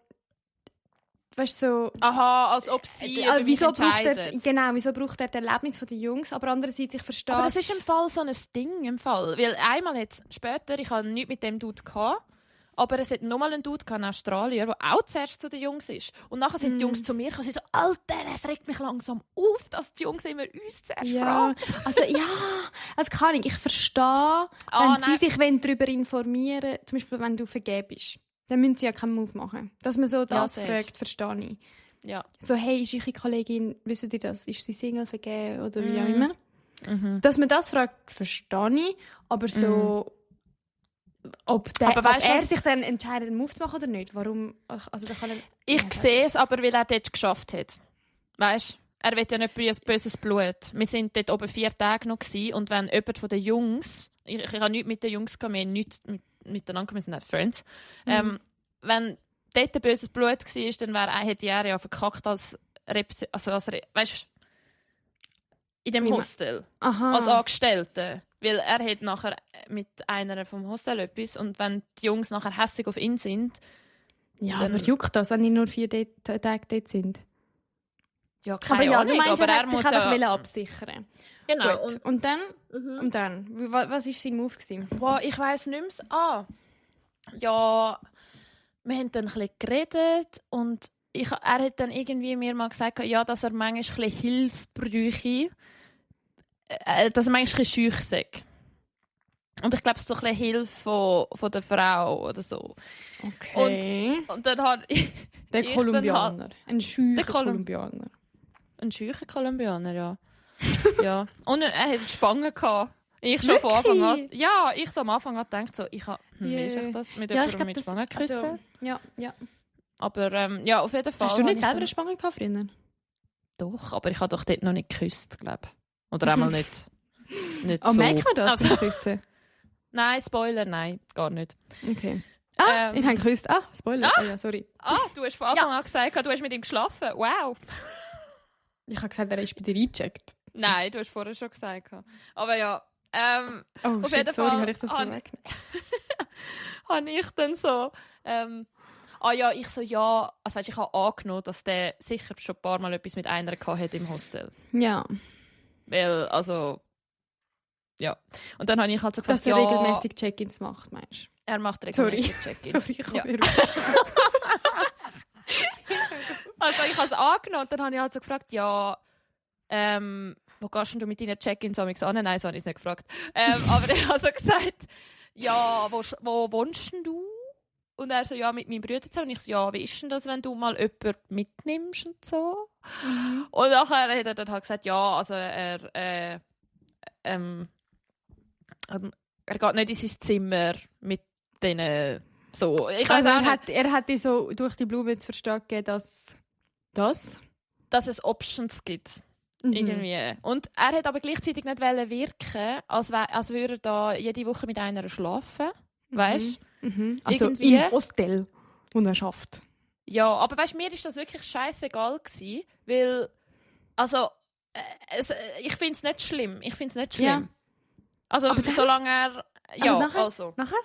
weißt du, so... Aha, als ob sie über mich entscheidet. Wieso braucht er das Erlebnis der Jungs, aber andererseits, ich verstehe... Aber das ist im Fall so ein Ding, im Fall. Weil einmal jetzt später, ich hatte nichts mit dem Dude gehabt, aber es hat nochmal einen Dude in Australien, der auch zuerst zu den Jungs ist. Und nachher sind die Jungs zu mir gekommen und so, Alter, es regt mich langsam auf, dass die Jungs immer uns zuerst fragen. Also kann ich verstehe, wenn sie sich darüber informieren wollen, zum Beispiel, wenn du vergeben bist, dann müssen sie ja keinen Move machen. Dass man so das fragt, verstehe ich. Ja. So, hey, ist eure Kollegin, wisst ihr das, ist sie Single, vergeben oder wie auch immer? Dass man das fragt, verstehe ich, aber so... Ob er sich dann entscheidet, einen Move zu machen oder nicht. Warum? Also, da kann ich sehe es aber, weil er dort geschafft hat. Weißt? Er will ja nicht böses Blut. Wir waren dort oben 4 Tage noch gewesen, und wenn jemand von den Jungs, ich habe nichts mit den Jungs gehabt, wir haben nichts miteinander, wir sind nicht Friends, wenn dort ein böses Blut war, dann hätte er ja verkackt als weißt, in dem Hostel. Als Angestellte. Weil er hat nachher mit einer vom Hostel etwas, und wenn die Jungs nachher hässig auf ihn sind... Ja, aber juckt das, wenn die nur 4 Tage dort sind? Ja, keine Ahnung, du meinst, aber er muss sich einfach absichern. Genau. Gut. Und dann? Und dann? Was war sein Move gewesen? Boah, ich weiss nicht mehr. Ja, wir haben dann ein bisschen geredet, und er hat dann irgendwie mir mal gesagt, ja, dass er manchmal ein bisschen Hilfe bräuchte, dass er manchmal ein bisschen schüch sei. Und ich glaube, so ein bisschen Hilfe von der Frau oder so. Okay. Und dann hat der Kolumbianer. Ein schücher Kolumbianer. Ein schücher Kolumbianer, ja. Ja. Und er hatte Spangen gehabt. Ich schon von Wirklich? Anfang an. Ja, ich so am Anfang an gedacht, so, will ich das mit jemandem mit Spangen küssen? Also, ja. Aber ja, auf jeden Fall. Hast du nicht selber eine Spange gehabt früher? Doch, aber ich habe doch dort noch nicht geküsst, glaube ich. Oder einmal nicht so. Merkt man das, also, Küssen? Nein, Spoiler, nein, gar nicht. Okay. Ich habe geküsst. Spoiler. Ja, sorry. Du hast von Anfang an gesagt, du hast mit ihm geschlafen. Wow. Ich habe gesagt, er ist bei dir eingecheckt. Nein, du hast vorher schon gesagt. Aber ja. Auf jeden Fall habe ich das vorweggenommen. Habe ich dann so... also ich habe angenommen, dass der sicher schon ein paar Mal etwas mit einer hatte im Hostel. Ja. Weil, also... Ja. Und dann habe ich halt so gefragt, dass er regelmäßig Check-ins macht, meinst du? Er macht regelmäßig Check-ins. Sorry, ich Also ich habe es angenommen, und dann habe ich halt so gefragt, wo gehst du mit deinen Check-ins an? Nein, so habe ich es nicht gefragt. Aber ich habe so gesagt, ja, wo wohnst denn du? Und er so, ja, mit meinem Bruder zusammen. Und ich so, ja, wie ist denn das, wenn du mal jemanden mitnimmst und so? Und nachher hat er dann halt gesagt, ja, also er geht nicht in sein Zimmer mit denen so. Ich also er hat dir so durch die Blume zu verstehen gegeben, dass es Options gibt. Irgendwie. Und er hat aber gleichzeitig nicht wirken, als würde er da jede Woche mit einer schlafen. Weißt du? Also im Hostel, wo er schafft. Ja, aber weißt, mir ist das wirklich scheißegal gewesen, weil also ich finde es nicht schlimm. Ja. Also aber solange er... Ja, also. Nachher?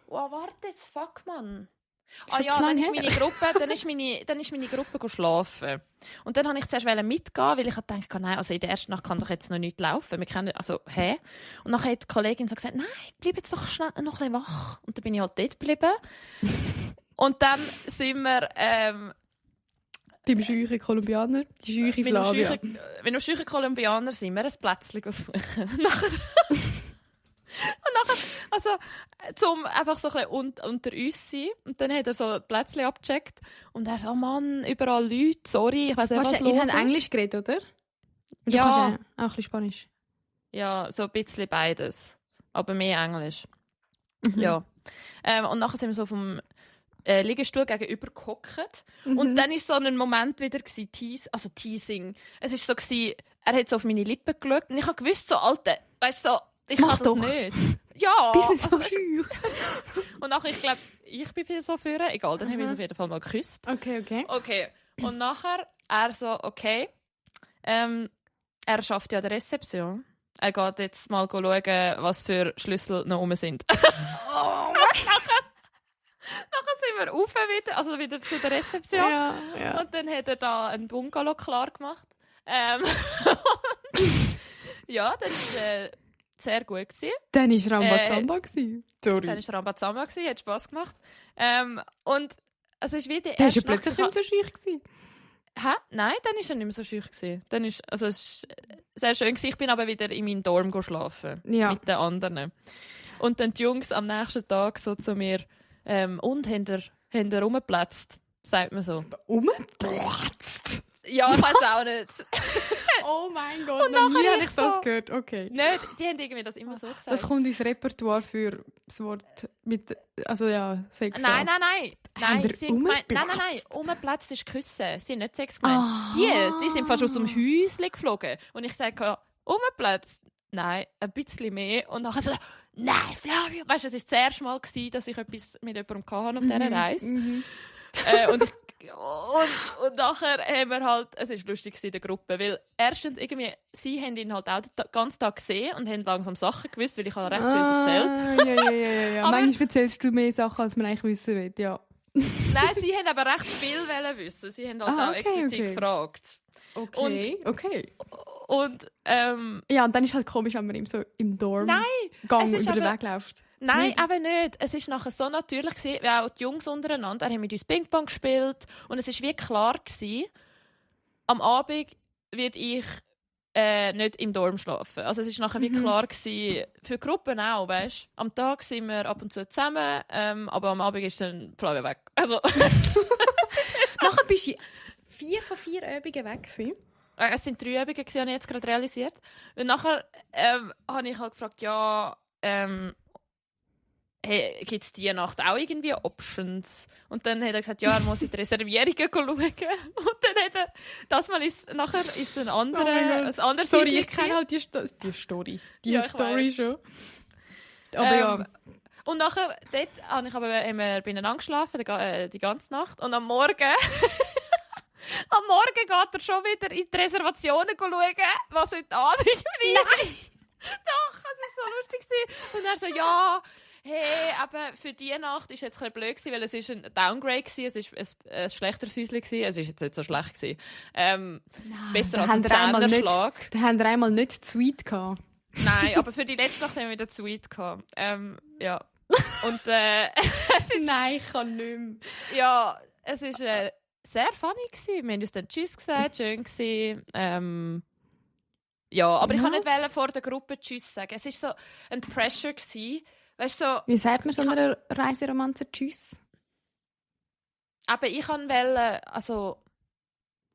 Oh, warte jetzt, fuck, Mann. Dann ist meine Gruppe schlafen. Und dann wollte ich zuerst mitgehen, weil ich dachte, nein, also in der ersten Nacht kann doch jetzt noch nicht laufen. Wir können, also, hä? Und dann hat die Kollegin so gesagt, nein, bleib jetzt doch schnell noch ein bisschen wach. Und dann bin ich halt dort geblieben. Und dann sind wir... beim scheuchen Kolumbianer, die scheuche Flavia. Wenn wir scheuchen Kolumbianer sind, wir ein Plätzchen suchen. Und nachher, also, zum einfach so ein bisschen unter uns sein. Und dann hat er so Plätzchen abgecheckt. Und er so, oh Mann, überall Leute, sorry, ich weiss nicht, was los ihr ist. habt Englisch geredet, oder? Du Ja. kannst auch ein bisschen Spanisch. Ja, so ein bisschen beides. Aber mehr Englisch. Mhm. Ja. Und nachher sind wir so vom Liegestuhl gegenüber gehockt. Und dann war so ein Moment wieder, Teasing. Es war so, er hat so auf meine Lippen geschaut. Und ich habe gewusst, so, Alter, weißt du, so, ich Mach kann das doch. nicht. Ja. Bist nicht so scheu. Und nachher, ich glaube, ich bin viel so führen. Egal, dann haben wir uns auf jeden Fall mal geküsst. Okay. Okay. Und nachher, er so, okay. Er arbeitet ja an der Rezeption. Er geht jetzt mal schauen, was für Schlüssel noch rum sind. Oh Nachher sind wir rauf wieder zu der Rezeption. Ja. Und dann hat er da einen Bungalow klar gemacht. Ja, das war sehr gut gewesen. Dann war Rambazamba. Sorry. Dann war Rambazamba, hat Spass gemacht. Und es ist wie die Dann war erste er plötzlich Nacht- nicht so schüch gewesen. Hä? Nein, dann war er nicht mehr so schüch gewesen. Es war sehr schön gewesen. Ich bin aber wieder in meinem Dorm schlafen. Ja. Mit den anderen. Und dann die Jungs am nächsten Tag so zu mir, und haben ihr rumgeplatzt? Sagt man so. Umplatzt. Ja, ich weiß auch nicht. Oh mein Gott, Und noch nie nachher habe ich ich das so- gehört. Okay. Nicht, die haben irgendwie das immer so gesagt. Das kommt ins Repertoire für das Wort mit, also ja, Sex. Nein. Haben wir Sie haben gemeint, nein. umplatzt? Umplatzt ist Küssen. Sie haben nicht Sex gemeint. Ah. Die sind fast aus dem Häuschen geflogen. Und ich sage, umplatzt? Nein, ein bisschen mehr. Und nachher so, nein, Flavio. Weißt du, es war das erste Mal, dass ich etwas mit jemandem hatte auf dieser Reise. Mhm. Und nachher haben wir halt, es war lustig in der Gruppe, weil erstens irgendwie, sie haben ihn halt auch den ganzen Tag gesehen und haben langsam Sachen gewusst, weil ich habe recht viel erzählt. Ja. Aber- Manchmal erzählst du mehr Sachen, als man eigentlich wissen will, ja. Nein, sie haben aber recht viel wissen. Sie haben halt auch explizit okay. gefragt. Okay. Und Ja, und dann ist halt komisch, wenn man ihm so im Dorm Nein, Gang es ist über den aber- Weg läuft. nein, Nicht? aber nicht. Es ist nachher so natürlich gewesen, weil auch die Jungs untereinander, er hat mit uns Ping-Pong gespielt und es ist wie klar gewesen, am Abend werde ich nicht im Dorm schlafen. Also es ist nachher wie klar gewesen, für Gruppen auch, weißt? Am Tag sind wir ab und zu zusammen, aber am Abend ist dann Flavio weg. Also Nachher bist du 4 von 4 Übungen weg gewesen. es sind 3 Übungen gewesen, habe ich jetzt gerade realisiert. Und nachher habe ich halt gefragt, ja, hey, gibt es diese Nacht auch irgendwie Options? Und dann hat er gesagt, ja, er muss in die Reservierungen schauen. Und dann hat er, das Mal ist, nachher ist ein anderer, mein Gott. ein anderes Sorry, Häuschen ich kenne halt die Story. Die Ja, ich Story weiss. schon. Aber ja. Und nachher, dort habe ich aber immer bei ihnen angeschlafen, die ganze Nacht. Und am Morgen, am Morgen geht er schon wieder in die Reservationen schauen, was heute Abend Nein! Doch, es war so lustig gewesen. Und er so, ja, hey, aber für diese Nacht war es jetzt ein bisschen blöd gewesen, weil es ist ein Downgrade war, es war ein schlechteres Häuschen gewesen, es war jetzt nicht so schlecht gewesen. Besser als ein Zehnerschlag. Da haben wir einmal nicht Sweet gehabt. Nein, aber für die letzte Nacht haben wir wieder Sweet gehabt. Ja. Und es ist, Nein, ich kann nicht mehr. ja, es ist sehr funny gewesen. Wir haben uns dann Tschüss gesagt, schön gewesen. Ja, aber ich kann nicht wollen vor der Gruppe Tschüss sagen. Es war so ein Pressure gewesen. Weißt du, so, Wie sagt man so einer Reiseromanze Tschüss? aber ich kann wollen, also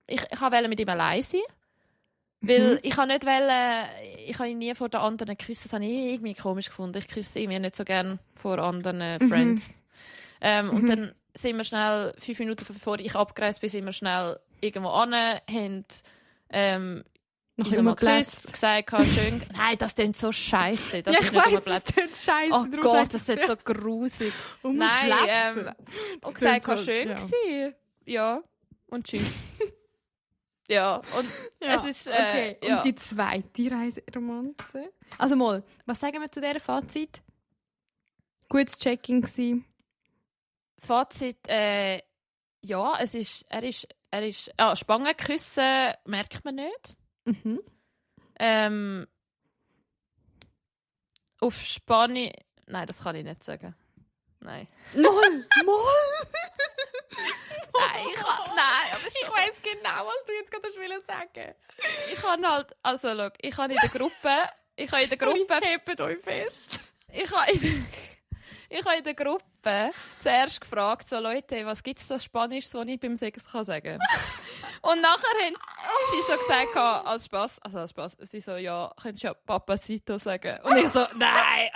ich wollte mit ihm allein sein. Weil ich kann nicht wollen, ich habe ihn nie vor den anderen geküsst. Das habe ich irgendwie komisch gefunden. Ich küsse irgendwie nicht so gerne vor anderen Friends. Und dann sind wir schnell 5 Minuten bevor ich abgereist bin, sind wir schnell irgendwo an, haben Noch uns mal geküsst, gesagt, schön. Nein, das klingt so scheiße. Das Ja, ist ich nicht weiss, rumgeplatzt. das ist scheiße. Oh Gott, das ist so grusig. Nein, und gesagt, war schön gewesen. Ja, und tschüss. Ja, und es ist, okay. ja. Und die zweite Reiseromanze? Also mal, was sagen wir zu dieser Fazit? Gutes Check-in gewesen. Fazit, ja, er ist Spangen küssen merkt man nicht. Mhm. Auf Spanisch, nein, das kann ich nicht sagen. Nein. Moll! Nein, aber Ich weiss genau, was du jetzt gerade sagen. ich kann halt, also schau, ich habe in der Gruppe, Hebt euch fest. ich habe in der Gruppe zuerst gefragt, so Leute, was gibt es da Spanisches, was ich beim Sex kann sagen? Und nachher haben sie so gesagt, als Spaß, sie so, ja, könntest du ja Papacito sagen. Und ich so, nein,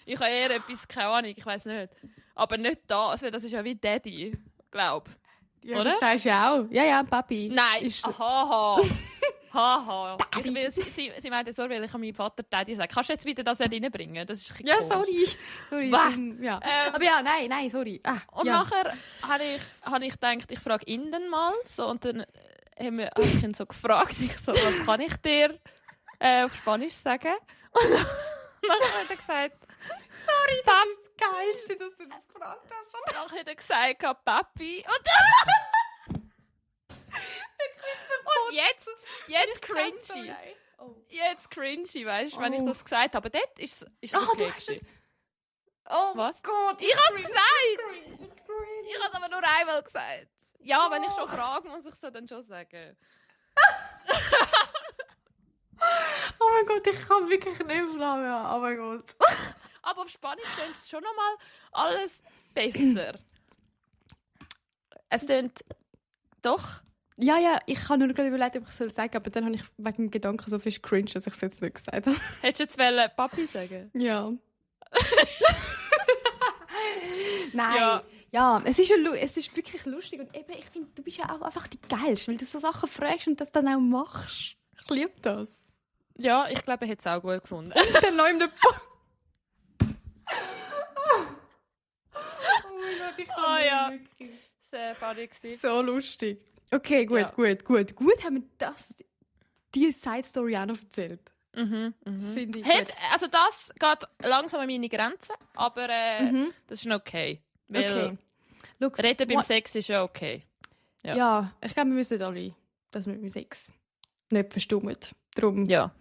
ich habe eher etwas, keine Ahnung, ich weiß nicht. Aber nicht das, weil das ist ja wie Daddy, glaub. Ja, oder? Das sagst du ja auch. Ja, Papi. Nein, Ist so. Haha. Sie meinte so, weil ich an meinem Vater Daddy sage. Kannst du jetzt wieder das reinbringen? Das ist ein bisschen Ja, komisch. sorry. Bah. Ja. Aber ja, nein, sorry. Und ja. nachher habe ich gedacht, ich frage ihn dann mal. So, und dann habe ich ihn so gefragt, ich so, was kann ich dir auf Spanisch sagen? Und nachher hat er gesagt, Sorry, das ist das Geilste, dass du das gefragt hast. und nachher hat er gesagt, Papi. Und jetzt cringy. Jetzt cringy, weißt du, wenn ich das gesagt habe. Aber dort ist es okay. Oh Was? Gott, Ich habe es gesagt! Ich habe es aber nur einmal gesagt. Ja, wenn ich schon frage, muss ich es dann schon sagen. Oh mein Gott, ich kann wirklich nicht mehr. Oh mein Gott. Aber auf Spanisch tönt es schon nochmal alles besser. Es tönt doch. Ja, ich habe nur gerade überlegt, ob ich es sagen soll, aber dann habe ich wegen dem Gedanken so viel cringe, dass ich es jetzt nicht gesagt habe. Hättest du jetzt Papi sagen? Ja. Nein. Ja. Ja, es ist wirklich lustig und eben, ich finde, du bist ja auch einfach die Geilste, weil du so Sachen fragst und das dann auch machst. Ich liebe das. Ja, ich glaube, er hätte es auch gut gefunden. Und dann noch in der Oh mein Gott, ich kann Oh ja. nicht wirklich. Sehr funny gewesen. So lustig. Okay, gut, Ja. gut. Haben wir diese Side-Story auch noch erzählt. Das finde ich gut. Also das geht langsam an meine Grenzen, aber das ist noch okay. Weil Okay. Look, Reden beim Sex ist ja okay. Ja, ich glaube, wir wissen alle, dass wir beim Sex nicht verstummen. Darum. Ja.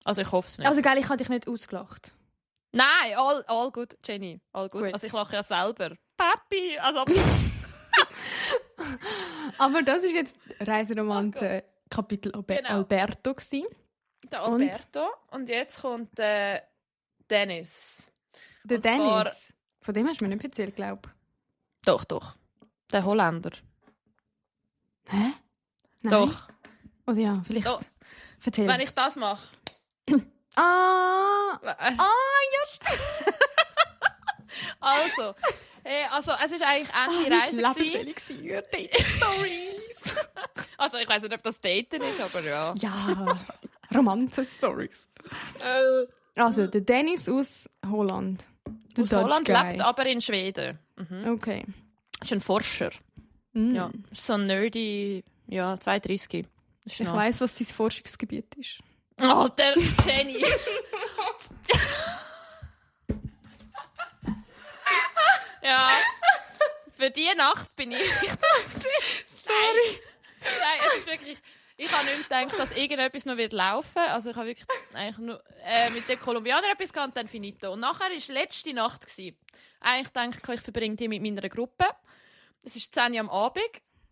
Also ich hoffe es nicht. Also, geil, ich habe dich nicht ausgelacht. Nein, all good, Jenny. All good. Gut. Also ich lache ja selber. Papi! Also, Aber das ist jetzt Reiseromante Kapitel Genau. Alberto gewesen. der Alberto. Und jetzt kommt Dennis. Der Und Dennis. zwar- Von dem hast du mir nicht erzählt, glaube Doch. Der Holländer. ich. Hä? Nein? Doch. Oder ja, vielleicht. Doch. Erzähl. Wenn ich das mache. Ah! ja, stimmt. Also es ist eigentlich Ende Reise gewesen. Stories. Also ich weiß nicht, ob das Daten ist, aber ja. Ja, Romanzen-Stories. Also, der Dennis aus Holland. Der Aus Dutch Holland Guy. lebt aber in Schweden. Okay. Ist ein Forscher. Mm. Ja. Ist so ein nerdy, ja, 32. Ist Ich noch- weiss, was dein Forschungsgebiet ist. Alter, Jenny. Ja. Für diese Nacht bin ich. Sorry. Nein, es ist wirklich. Ich habe nicht gedacht, dass irgendetwas noch laufen wird. Also ich habe wirklich eigentlich nur mit den Kolumbianern etwas gehabt und dann finito. Und nachher war letzte Nacht. Eigentlich denke ich verbringe die mit meiner Gruppe. Es ist 10 Uhr am Abend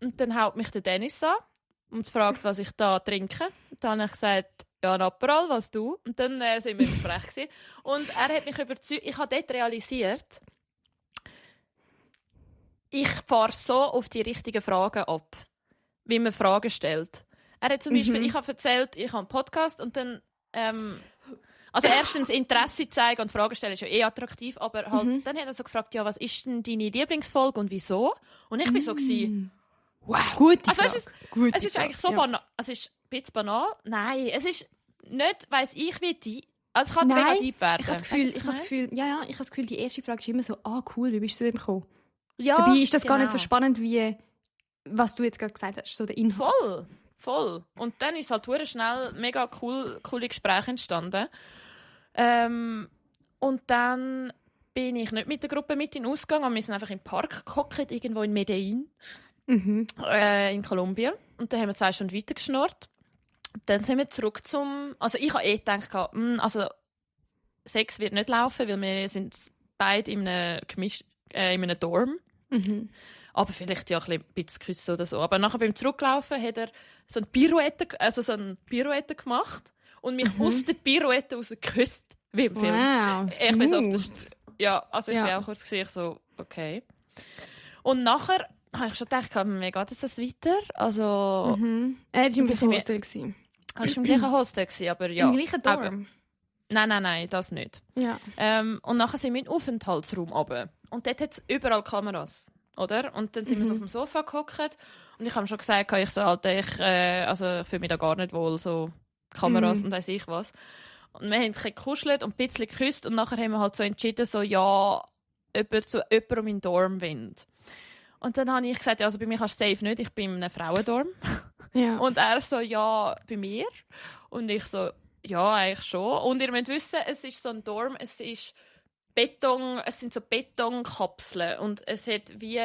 und dann haut mich der Dennis an und fragt, was ich da trinke. Und dann habe ich gesagt, ja, ein Aperol, was du? Und dann sind wir im Gespräch gewesen. Und er hat mich überzeugt. Ich habe dort realisiert, ich fahre so auf die richtigen Fragen ab, wie man Fragen stellt. Er hat zum Beispiel, ich habe erzählt, ich habe einen Podcast und dann, also erstens Interesse zeigen und Fragen stellen ist ja attraktiv, aber halt, dann hat er so gefragt, ja, was ist denn deine Lieblingsfolge und wieso? Und ich war so gewesen, Wow. Gute also, Frage. Gute es ist Frage. eigentlich so banal, es ist ein bisschen banal, nein, es ist nicht, weiss ich wie die, also es kann mega Nein, deep werden. Ich habe das Gefühl, die erste Frage ist immer so, cool, wie bist du zu dem gekommen? ja, Dabei ist das gar nicht so genau. spannend, wie was du jetzt gerade gesagt hast, so der Inhalt. Voll. Und dann ist halt sehr schnell mega coole Gespräche entstanden. Und dann bin ich nicht mit der Gruppe mit in den Ausgang, aber wir sind einfach im Park gehockt, irgendwo in Medellin, in Kolumbien. Und dann haben wir 2 Stunden weitergeschnurrt. Dann sind wir zurück zum... Also ich habe gedacht, also Sex wird nicht laufen, weil wir sind beide in einem Dorm. Aber vielleicht ja ein bisschen küssen oder so. Aber nachher beim Zurücklaufen hat er so eine Pirouette gemacht. und mich aus der Pirouette raus geküsst, wie im Film. Wow, Ich bin so auf der smooth. Ja, also ich Ja. bin auch kurz gesehen, so, okay. Und nachher habe ich schon gedacht, wie geht jetzt das weiter? Also, Er war im Und das sind wir- Hostel. gewesen. er war im gleichen Hostel, gewesen, aber ja. Im gleichen Dorm? eben. Nein, das nicht. Ja. Und nachher sind wir in den Aufenthaltsraum runter. Und dort hat es überall Kameras, oder? Und dann sind wir so auf dem Sofa gehockt und ich habe schon gesagt, ich so, Alter, ich fühle mich da gar nicht wohl, so Kameras und weiss ich was. Und wir haben ein bisschen gekuschelt und ein bisschen geküsst und nachher haben wir halt so entschieden, so, ja, jemand zu jemandem in den Dorm will. Und dann habe ich gesagt, ja, also bei mir kannst du safe nicht, ich bin in einem Frauendorm. Ja. Und er so, ja, bei mir. Und ich so, ja, eigentlich schon. Und ihr müsst wissen, es ist so ein Dorm, es ist Beton, es sind so Betonkapseln und es hat wie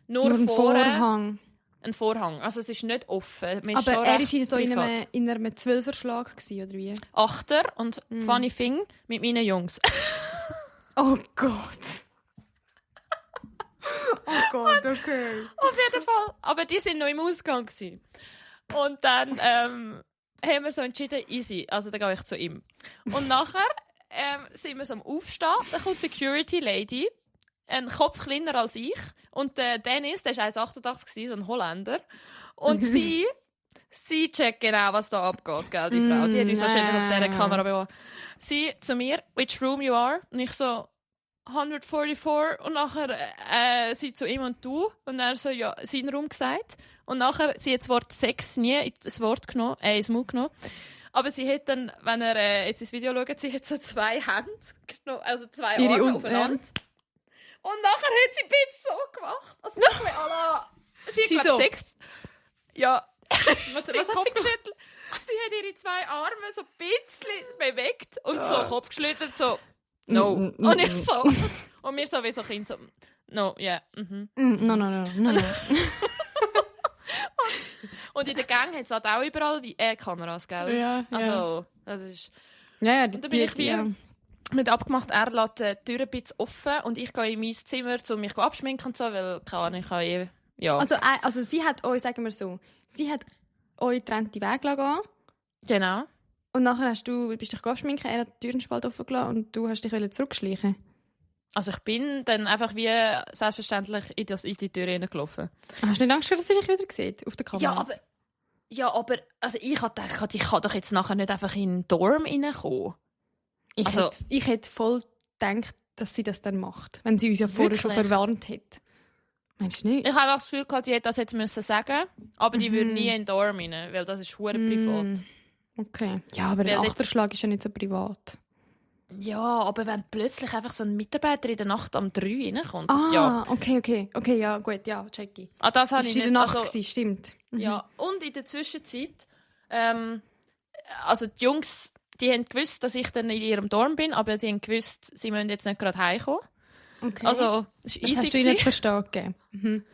nur Nur ein vorne Vorhang. einen Vorhang. Also es ist nicht offen. Man ist Aber schon er recht war so in privat. einem 12er-Schlag, oder wie? Achter und Funny Thing mit meinen Jungs. Oh Gott. Oh Gott, okay. Auf jeden Fall. Aber die sind noch im Ausgang gewesen. Und dann haben wir so entschieden, easy, also dann gehe ich zu ihm. Und nachher sind wir so am Aufstehen, dann kommt die Security Lady, ein Kopf kleiner als ich, und der Dennis, der war 1,88, so ein Holländer, und sie checkt genau, was da abgeht, gell, die Frau. Die hat uns wahrscheinlich auf dieser Kamera beobachtet. Sie zu mir, which room you are? Und ich so, 144 und nachher sie zu ihm und du und er so ja seinen Raum gesagt und nachher sie hat das Wort Sex nie ins Wort genommen, ins Mund genommen, aber sie hat dann, wenn er jetzt ins Video schaut, sie hat so 2 Hände genommen, also 2 Ihre Arme aufeinander und nachher hat sie bitte so gemacht, also so ein bisschen à la, sie hat Sie gerade so. Sex, ja, Was sie hat hat Kopf sie geschüttelt, sie hat ihre 2 Arme so ein bisschen bewegt und so Kopf geschüttelt, so no. Und ich so. Und wir so wie so Kinder so, no, yeah, No. Und in der Gang hat es halt auch überall Kameras, gell? Ja. Also, das ist... Ja, Und dann bin ich wie mit abgemacht, er lässt die Tür ein bisschen offen und ich gehe in mein Zimmer, um mich abschminken und so, weil ich kann ja. Also sie hat euch, sagen wir so, sie hat euch getrennte Wege gehen. Genau. Und nachher bist du dich abschminken, er hat die Türenspalt offen gelassen und du hast dich zurückschleichen. Also ich bin dann einfach wie selbstverständlich in die Tür hineingelaufen. Hast du nicht Angst, dass sie dich wieder sieht auf der Kamera? Aber also ich habe gedacht, ich kann doch jetzt nachher nicht einfach in den Dorm reinkommen. Ich hätte voll gedacht, dass sie das dann macht, wenn sie uns ja vorher schon Wirklich? verwarnt hat. Meinst du nicht? Ich habe auch das Gefühl gehabt, die hätte das jetzt müssen sagen, aber die würde nie in den Dorm rein, weil das ist hure privat. Okay. Ja, aber Weil ein dort- Achterschlag ist ja nicht so privat. Ja, aber wenn plötzlich einfach so ein Mitarbeiter in der Nacht um 3 reinkommt. Ah, Ja. okay, ja, gut, ja, check ich. Das habe Das ich war in nicht. der Nacht, Also, stimmt. ja. Und in der Zwischenzeit, also die Jungs, die haben gewusst, dass ich dann in ihrem Dorm bin, aber sie haben gewusst, sie müssen jetzt nicht gerade heimkommen. Okay. Also, es war das easy. hast du ihnen nicht gewesen. verstanden gegeben. Mhm.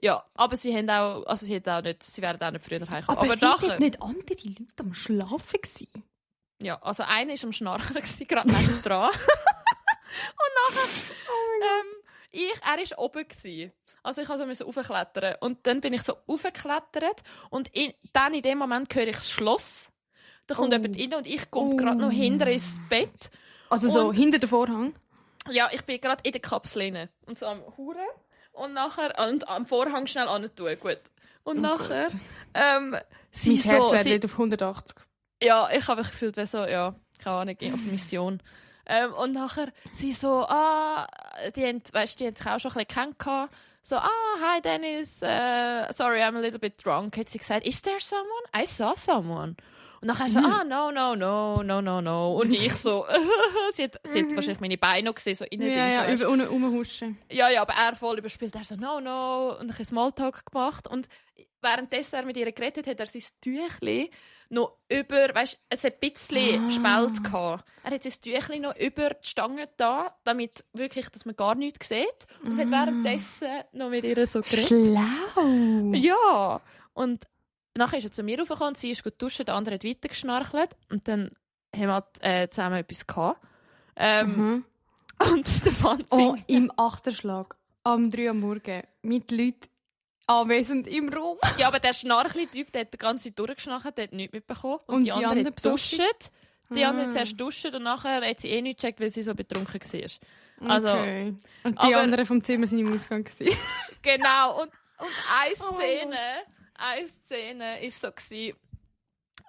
Ja, aber sie haben auch, also sie werden auch nicht früher heimkommen. Aber sind nachher, dort nicht andere Leute am Schlafen gewesen? ja, also einer war am Schnarchen, gerade neben dran. Und nachher, er war oben gewesen. Also ich musste raufklettern. Und dann bin ich so raufgeklettert und dann in dem Moment höre ich das Schloss. Da kommt jemand rein und ich komme gerade noch hinter ins Bett. Also so Und- hinter dem Vorhang? Ja, ich bin gerade in der Kapsel rein. Und so am Huren. Und nachher, und am Vorhang schnell antun, gut. Und nachher, sie Sein Herz so, wäre sie, nicht auf 180. ja, ich habe mich gefühlt, wie so, ja, keine Ahnung, auf Mission. Und nachher, sie so, die haben sich auch schon ein bisschen kennengelernt. So, hi Dennis, sorry, I'm a little bit drunk. Hat sie gesagt, is there someone? I saw someone. Und nachher so, no. Und ich so, sie hat wahrscheinlich meine Beine noch gesehen, so innen Ja, drin. über unten rumhuschen. Ja, aber er voll überspielt. Er so, no. Und ich habe Smalltalk gemacht. Und währenddessen er mit ihr geredet hat, er sein Tüchli noch über, weißt, es hat ein bisschen Spalt gehabt. Er hat sein Tüchli noch über die Stange da, damit wirklich, dass man gar nichts sieht. Und hat währenddessen noch mit ihr so geredet. Schlau! Ja. Und nachher ist er zu mir raufgekommen, sie ist gut duschen, der andere hat weiter geschnarchelt. Und dann haben wir halt, zusammen etwas gehabt. Und der Fun Oh, im Achterschlag. Am 3 Uhr am Morgen. Mit Leuten anwesend im Raum. Ja, aber der Schnarchli-Typ, der hat die ganze Zeit durchgeschnarcht, der hat nichts mitbekommen. Und die andere hat besoffen? duscht. Die andere Ah. hat zuerst duscht und nachher hat sie eh nicht gecheckt, weil sie so betrunken war. Also, Okay. Und die aber- anderen vom Zimmer sind im Ausgang gewesen. Genau. Und eine Oh mein Szene war so gewesen,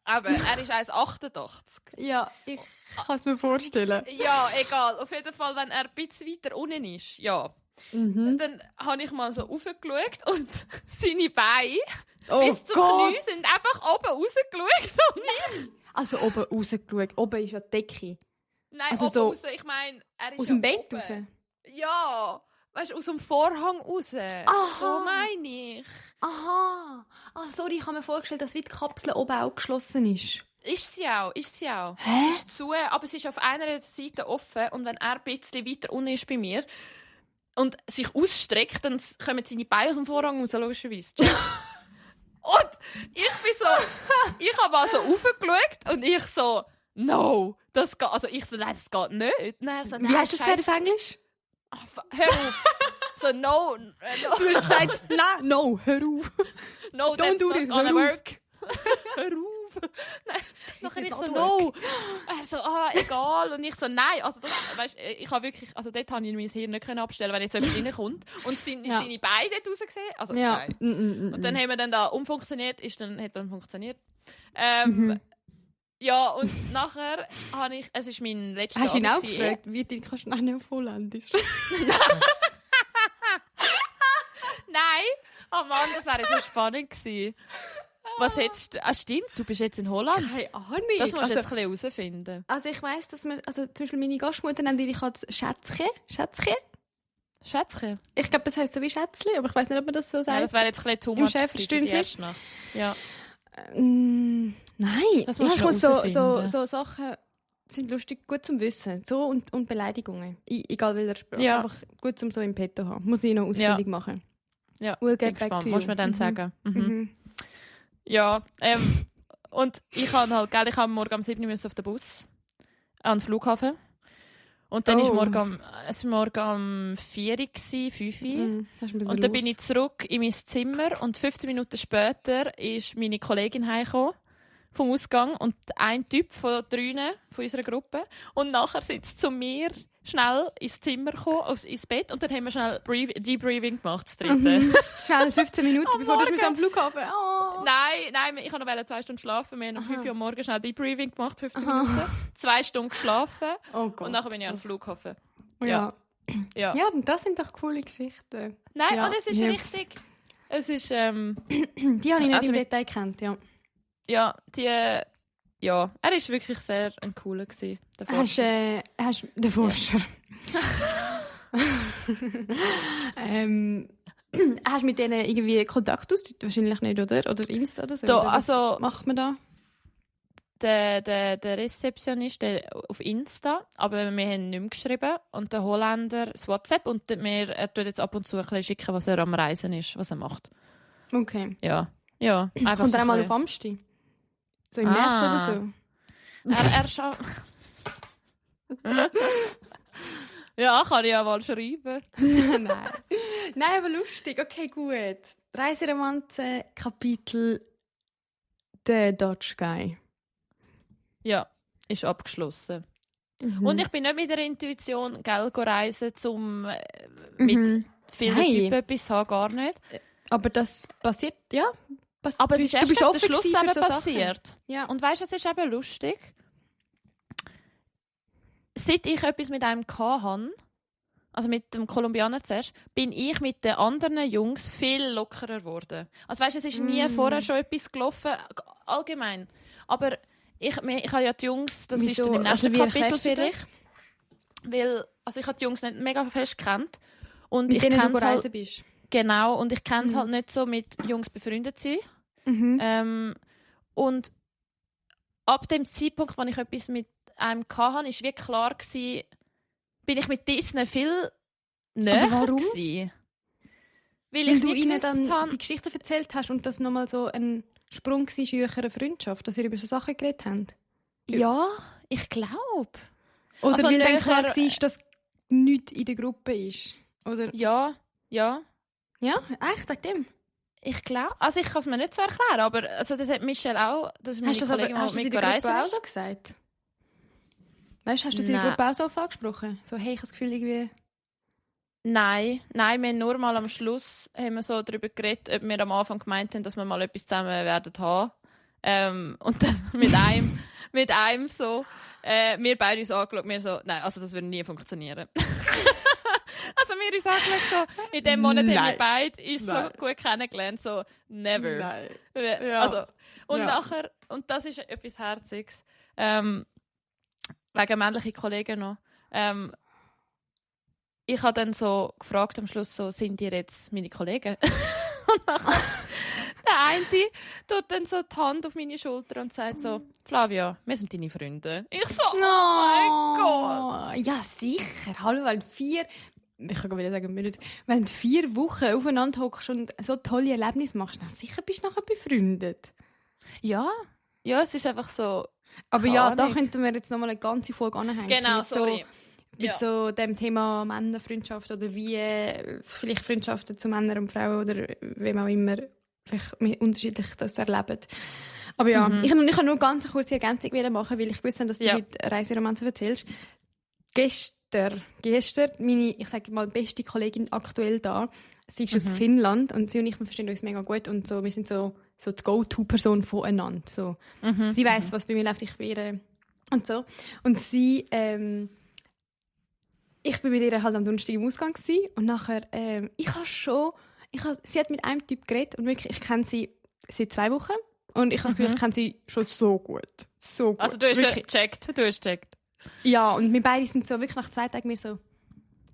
aber er ist 1,88. Ja, ich kann es mir vorstellen. Ja, egal. Auf jeden Fall, wenn er ein bisschen weiter unten ist, ja. Mhm. Dann habe ich mal so raufgeschaut und seine Beine Oh bis zum Knie sind einfach oben rausgeschaut. Also oben rausgeschaut. Oben ist ja die Decke. Nein, Also oben so raus. Ich meine, er ist Aus ja dem Bett oben. raus? Ja. Weißt du, aus dem Vorhang raus. Aha. So meine ich. Aha. Ah, sorry, ich habe mir vorgestellt, dass wie die Kapsel oben auch geschlossen ist. Ist sie auch. Hä? Es ist zu, aber es ist auf einer Seite offen und wenn er ein bisschen weiter unten ist bei mir und sich ausstreckt, dann kommen seine Beine aus dem Vorhang raus, logischerweise. Und ich bin so, ich habe also raufgeschaut und ich so, no, das geht, also ich so, nein, das geht nicht. Nein, so, Wie nein, hast du das gesagt auf Englisch? Ach, hör auf. So, no, Du hast gesagt, nein, no, hör auf. no, Don't that's do not this, gonna hör auf. work. Hör auf. Nein, nachher is ich not so, work. no. Er so, egal. Und ich so, nein. Also, das, weißt, ich habe wirklich, also dort habe ich mein Hirn nicht abstellen, wenn jetzt jemand reinkommt und seine Beine dort raus gesehen. Also, Ja. nein. Und dann haben wir dann da umfunktioniert, hat dann funktioniert. Ja, und nachher habe ich, es ist mein letzter Hast du ihn auch Abend gewesen. gefragt, wie du kannst du nicht auf Holländisch? Nein, oh Mann, das wäre jetzt so spannend gewesen. Was hättest du? Ah, stimmt, du bist jetzt in Holland. Keine Ahnung. Das musst du Also- jetzt ein bisschen herausfinden. Also ich weiss, dass man, also zum Beispiel meine Gastmutter nennt ihre Katze Schätzchen. Schätzchen? Ich glaube, das heisst so wie Schätzchen, aber ich weiss nicht, ob man das so sagt. Ja, das wäre jetzt ein bisschen too Im much gewesen für die Schäferstündchen? erste Nacht. Ja. Nein, Das musst ich du muss so herausfinden. Sachen sind lustig, gut zum Wissen. So und Beleidigungen. Egal welcher Sprache. Ja. Einfach gut zum so im Petto haben. Muss ich noch ausfindig machen. Ja, We'll bin get back gespannt. to Musst you. du mir dann Mhm. sagen. Mhm. Mhm. Ja, und ich habe halt, gell, ich habe morgen um 7 Uhr auf den Bus an den Flughafen. Und dann Oh. es war morgen um 4 Uhr, 5 Uhr. Mhm. Hast du ein bisschen Und dann los. bin ich zurück in mein Zimmer und 15 Minuten später ist meine Kollegin heimgekommen vom Ausgang und ein Typ von 3 von unserer Gruppe. Und nachher sind sie zu mir schnell ins Zimmer gekommen, ins Bett, und dann haben wir schnell Debriefing gemacht, das dritte. Schnell 15 Minuten, Am bevor du Morgen. am Flughafen. Oh. Nein, ich wollte noch 2 Stunden schlafen. Wir haben um 5 Uhr am Morgen schnell Debriefing gemacht, 15 Aha. Minuten. 2 Stunden geschlafen Oh Gott. und nachher bin ich an den Flughafen. ja. Ja. Ja, das sind doch coole Geschichten. Nein, Ja. und es ist Ja. richtig... Es ist, Die habe ich nicht Also im mit- Detail gekannt, ja. ja, ja, er war wirklich sehr ein cooler gewesen, der Forscher. Hast den Forscher. Hast du mit denen irgendwie Kontakt aus? Wahrscheinlich nicht, oder? Oder Insta oder so? Da, Oder was also- macht man da? Der Rezeptionist der auf Insta, aber wir haben nicht mehr geschrieben. Und der Holländer das WhatsApp. Und er tut jetzt ab und zu ein bisschen schicken, was er am Reisen ist, was er macht. Okay. Ja, einfach Kommt so er auch mal ein auf Amsti? So im März oder so? bisschen. Er schaut... Ja, kann ich ja mal schreiben. Nein. Nein, aber lustig. Okay, gut. Reiseromanze, Kapitel «Der Dutch Guy». Ja, ist abgeschlossen. Mhm. Und ich bin nicht mit der Intuition, gell, reisen, um mit vielen Nein. Typen etwas zu haben, gar nicht. Aber das passiert, ja. Aber es ist erst am Schluss gewesen für eben so Sachen. passiert. Ja. Und weißt du, was ist eben lustig? Seit ich etwas mit einem hatte, also mit dem Kolumbianer zuerst, bin ich mit den anderen Jungs viel lockerer geworden. Also weißt du, es ist nie vorher schon etwas gelaufen, allgemein. Aber ich habe ja die Jungs, das ist Wieso? dann im nächsten Also wie Kapitel erklärst du das? vielleicht. Weil, also ich habe die Jungs nicht mega fest gekannt. Und Mit ich denen kenne du es halt, reisen bist. genau, und ich kenne es Mhm. halt nicht so mit Jungs befreundet zu sein. Mhm. Und ab dem Zeitpunkt, als ich etwas mit einem hatte, war wie klar, bin ich mit diesen viel näher warum? gewesen. Weil Weil ich du nicht ihnen gewusst dann habe, die Geschichte erzählt hast und das nochmal so ein Sprung war in eurer Freundschaft, dass ihr über so Sachen geredet habt. ja, ich glaube. Oder Also weil dann näher- klar war, dass nichts in der Gruppe ist. Oder? Ja. Ja, echt, wegen dem? Ich glaube, also ich kann es mir nicht so erklären, aber also das hat Michelle auch, das ist meine Hast du das Kollegin, aber, hast du die das in mit der Gruppe reisen auch ist. so gesagt? Weißt du, hast du das in der Nein. Gruppe auch so angesprochen? So, hey, ich habe das Gefühl, irgendwie... Nein, wir haben nur mal am Schluss haben wir so darüber geredet, ob wir am Anfang gemeint haben, dass wir mal etwas zusammen werden haben. Und dann mit einem so, wir beide uns angeschaut, wir so, nein, also das würde nie funktionieren. Also wir uns angeschaut, so, in dem Monat haben wir beide uns so gut kennengelernt, so, never. Nein. Also, und Ja. nachher, und das ist etwas Herziges, wegen männlichen Kollegen noch, ich habe dann so gefragt am Schluss, so, sind ihr jetzt meine Kollegen? Und nachher, der eine tut dann so die Hand auf meine Schulter und sagt so, Flavia, wir sind deine Freunde. Ich so, oh mein Gott. Ja, sicher. Hallo, weil ich kann wieder sagen, wenn du 4 Wochen aufeinander hockst und so tolle Erlebnisse machst, dann sicher bist du nachher befreundet. Ja, es ist einfach so. Aber Keine ja, da Ahnung. könnten wir jetzt nochmal eine ganze Folge anhängen. Genau, mit sorry. Mit so dem Thema Männerfreundschaft oder wie vielleicht Freundschaften zu Männern und Frauen oder wem auch immer vielleicht unterschiedlich das erleben. Aber ja, ich kann nur eine ganz kurze Ergänzung machen, weil ich wusste, dass du heute Reiseromanze erzählst. Gestern meine, ich sage mal, beste Kollegin aktuell da, sie ist aus Finnland und sie und ich, wir verstehen uns mega gut und so, wir sind so die Go-To-Person voneinander. So. Sie weiss, was bei mir läuft, ich bei ihr und so. Und sie, ich bin mit ihr halt am Donnerstag im Ausgang gewesen, und nachher, sie hat mit einem Typ geredet und wirklich, ich kenne sie seit 2 Wochen und ich habe das Gefühl, ich kenne sie schon so gut. So gut. Also du hast Wirklich. gecheckt. Ja, und wir beide sind so wirklich nach 2 Tagen mir so,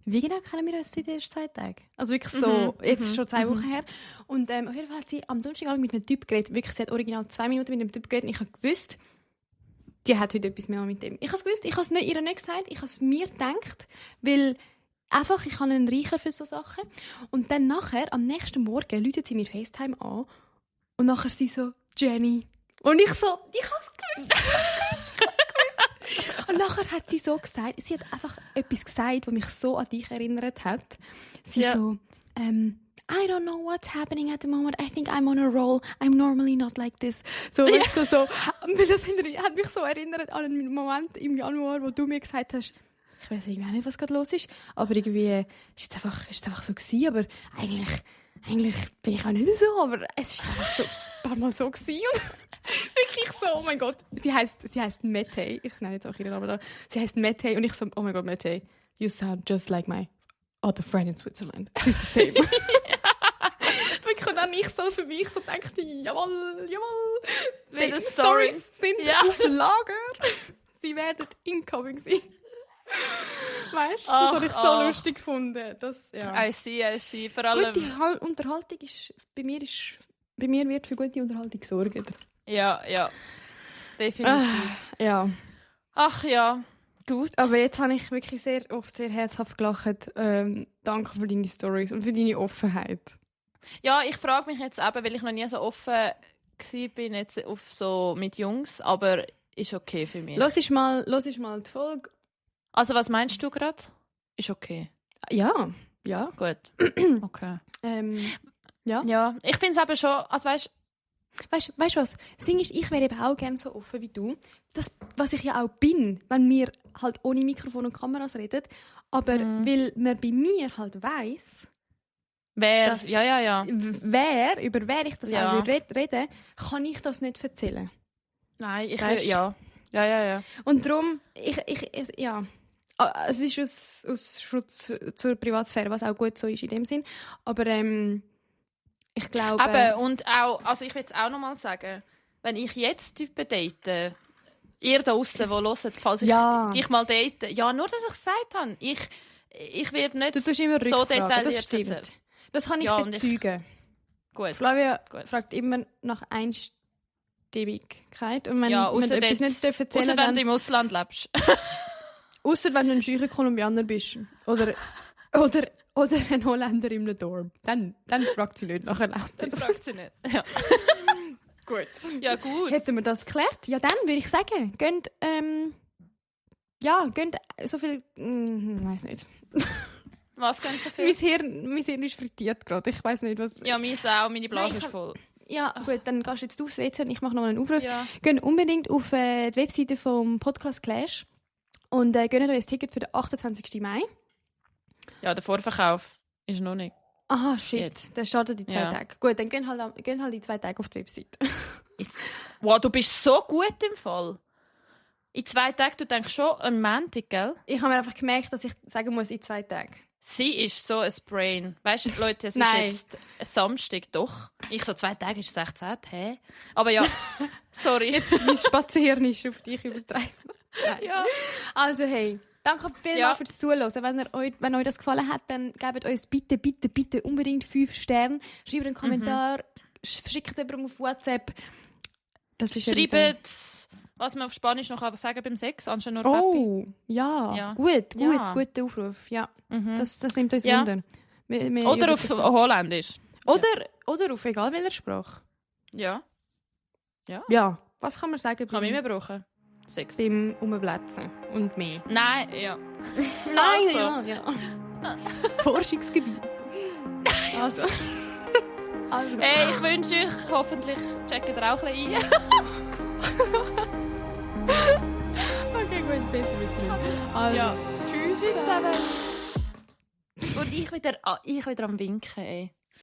wie genau kennen wir uns seit den ersten 2 Tagen? Also wirklich so, jetzt ist schon 2 Wochen her. Und auf jeden Fall hat sie am Donnerstag mit einem Typ geredet. Wirklich, sie hat original 2 Minuten mit einem Typ geredet und ich habe gewusst, die hat heute etwas mehr mit dem. Ich habe es gewusst, ich habe es ihr nicht gesagt, ich habe es mir gedacht, weil einfach, ich habe einen Riecher für so Sachen. Und dann nachher, am nächsten Morgen, läutet sie mir FaceTime an und nachher sie so, Jenny. Und ich so, ich habe es gewusst. Und nachher hat sie so gesagt, sie hat einfach etwas gesagt, was mich so an dich erinnert hat. Sie so, I don't know what's happening at the moment. I think I'm on a roll. I'm normally not like this. So, so. Das hat mich so erinnert an einen Moment im Januar, wo du mir gesagt hast, ich weiß irgendwie auch nicht, was gerade los ist, aber irgendwie ist es einfach so gewesen, aber eigentlich bin ich auch nicht so, aber es ist einfach so ein paar Mal so gewesen. Und wirklich so, oh mein Gott. Sie heisst Mette. Ich nenne jetzt auch ihren Namen da. Sie heisst Mette und ich so, oh mein Gott, Mette, you sound just like my other friend in Switzerland. She's the same. Wirklich, und dann ich so für mich so dachte, jawohl. Die Stories sind auf Lager. Sie werden incoming sein. Weißt du, das habe ich so lustig gefunden. Das, ja. I see. Vor allem... Gute Unterhaltung ist, bei mir wird für gute Unterhaltung gesorgt. Ja, definitiv. Ja. Ach ja, gut. Aber jetzt habe ich wirklich sehr oft sehr herzhaft gelacht. Danke für deine Stories und für deine Offenheit. Ja, ich frage mich jetzt eben, weil ich noch nie so offen war jetzt auf so mit Jungs, aber ist okay für mich. Los ist mal die Folge. Also was meinst du gerade? Ist okay. Ja. Gut. Okay. Ja. Ja, ich finde es eben schon, also weißt Weißt du was? Das Ding ist, ich wäre eben auch gerne so offen wie du. Das, was ich ja auch bin, wenn wir halt ohne Mikrofon und Kameras reden. Aber weil man bei mir halt weiss, wer, dass ja. über wer ich das Ja. auch rede, kann ich das nicht erzählen. Nein, Weißt? ja. Und darum, ja. Es ist aus Schutz zur Privatsphäre, was auch gut so ist in dem Sinn. Aber ich glaube... Aber und auch, also ich will es auch noch mal sagen, wenn ich jetzt Typen date, ihr da draussen, die hören, falls ich dich mal date, ja, nur, dass ich es gesagt habe, ich werde nicht du tust immer so Rückfragen, detailliert das stimmt. erzählen. Das kann ich Ja, und bezeugen. Gut. Flavia Gut. fragt immer nach Einstimmigkeit. Und wenn Ja, man ausser etwas nicht ausser erzählen wenn darf, du im Ausland lebst. ausser wenn du ein scheuer Kolumbianer bist. Oder ein Holländer im Dorm. Dann fragt sie nicht nach Dann Erlaubnis. fragt sie nicht. Ja. Gut. Ja, gut. Hätten wir das geklärt? Ja, dann würde ich sagen, gönnt so viel... weiß nicht. Was gehen so Mein viel? Hirn ist frittiert gerade. Ich weiss nicht, was... Ja, meins auch. Meine Blase Nein, ist voll. Ja, gut, dann gehst du jetzt aufs WC und ich mache noch einen Aufruf. Ja. Geht unbedingt auf die Webseite vom Podcast Clash und gönnt euch ein Ticket für den 28. Mai. Ja, der Vorverkauf ist noch nicht. Aha, shit. Jetzt. Das startet die 2 Ja. Tage. Gut, dann gehen halt die 2 Tage auf die Webseite. Wow, du bist so gut im Fall. In 2 Tagen, du denkst schon am Montag, gell? Ich habe mir einfach gemerkt, dass ich sagen muss, in 2 Tagen. Sie ist so ein Brain. Weißt du, Leute, es ist Nein. jetzt ein Samstag, doch. Ich so 2 Tage ist 16, hä? Aber ja, sorry. Jetzt mein Spazieren ist auf dich übertragen. Nein. Ja. Also hey, danke vielmals Ja. fürs Zuhören. Wenn euch das gefallen hat, dann gebt uns bitte unbedingt 5 Sterne. Schreibt einen Kommentar, schickt jemandem auf WhatsApp. Das ist Schreibt, was man auf Spanisch noch sagen beim Sex, anstatt nur Papi. Oh, ja. Ja. Guter Aufruf. Ja. Mhm. Das nimmt uns Ja. Wunder. Oder auf Holländisch. Oder auf egal welcher Sprache. Ja, Ja. Was kann man sagen kann man immer brauchen. Sex. beim Umblätzen und mehr? Nein, ja. Nein, ja. Forschungsgebiet. Also. Hey, ich wünsche euch, hoffentlich checkt ihr auch ein bisschen ein. Okay, gut, besser wird's nicht. Also, Ja. tschüss. Tschüss zusammen. Und ich wieder am Winken, ey.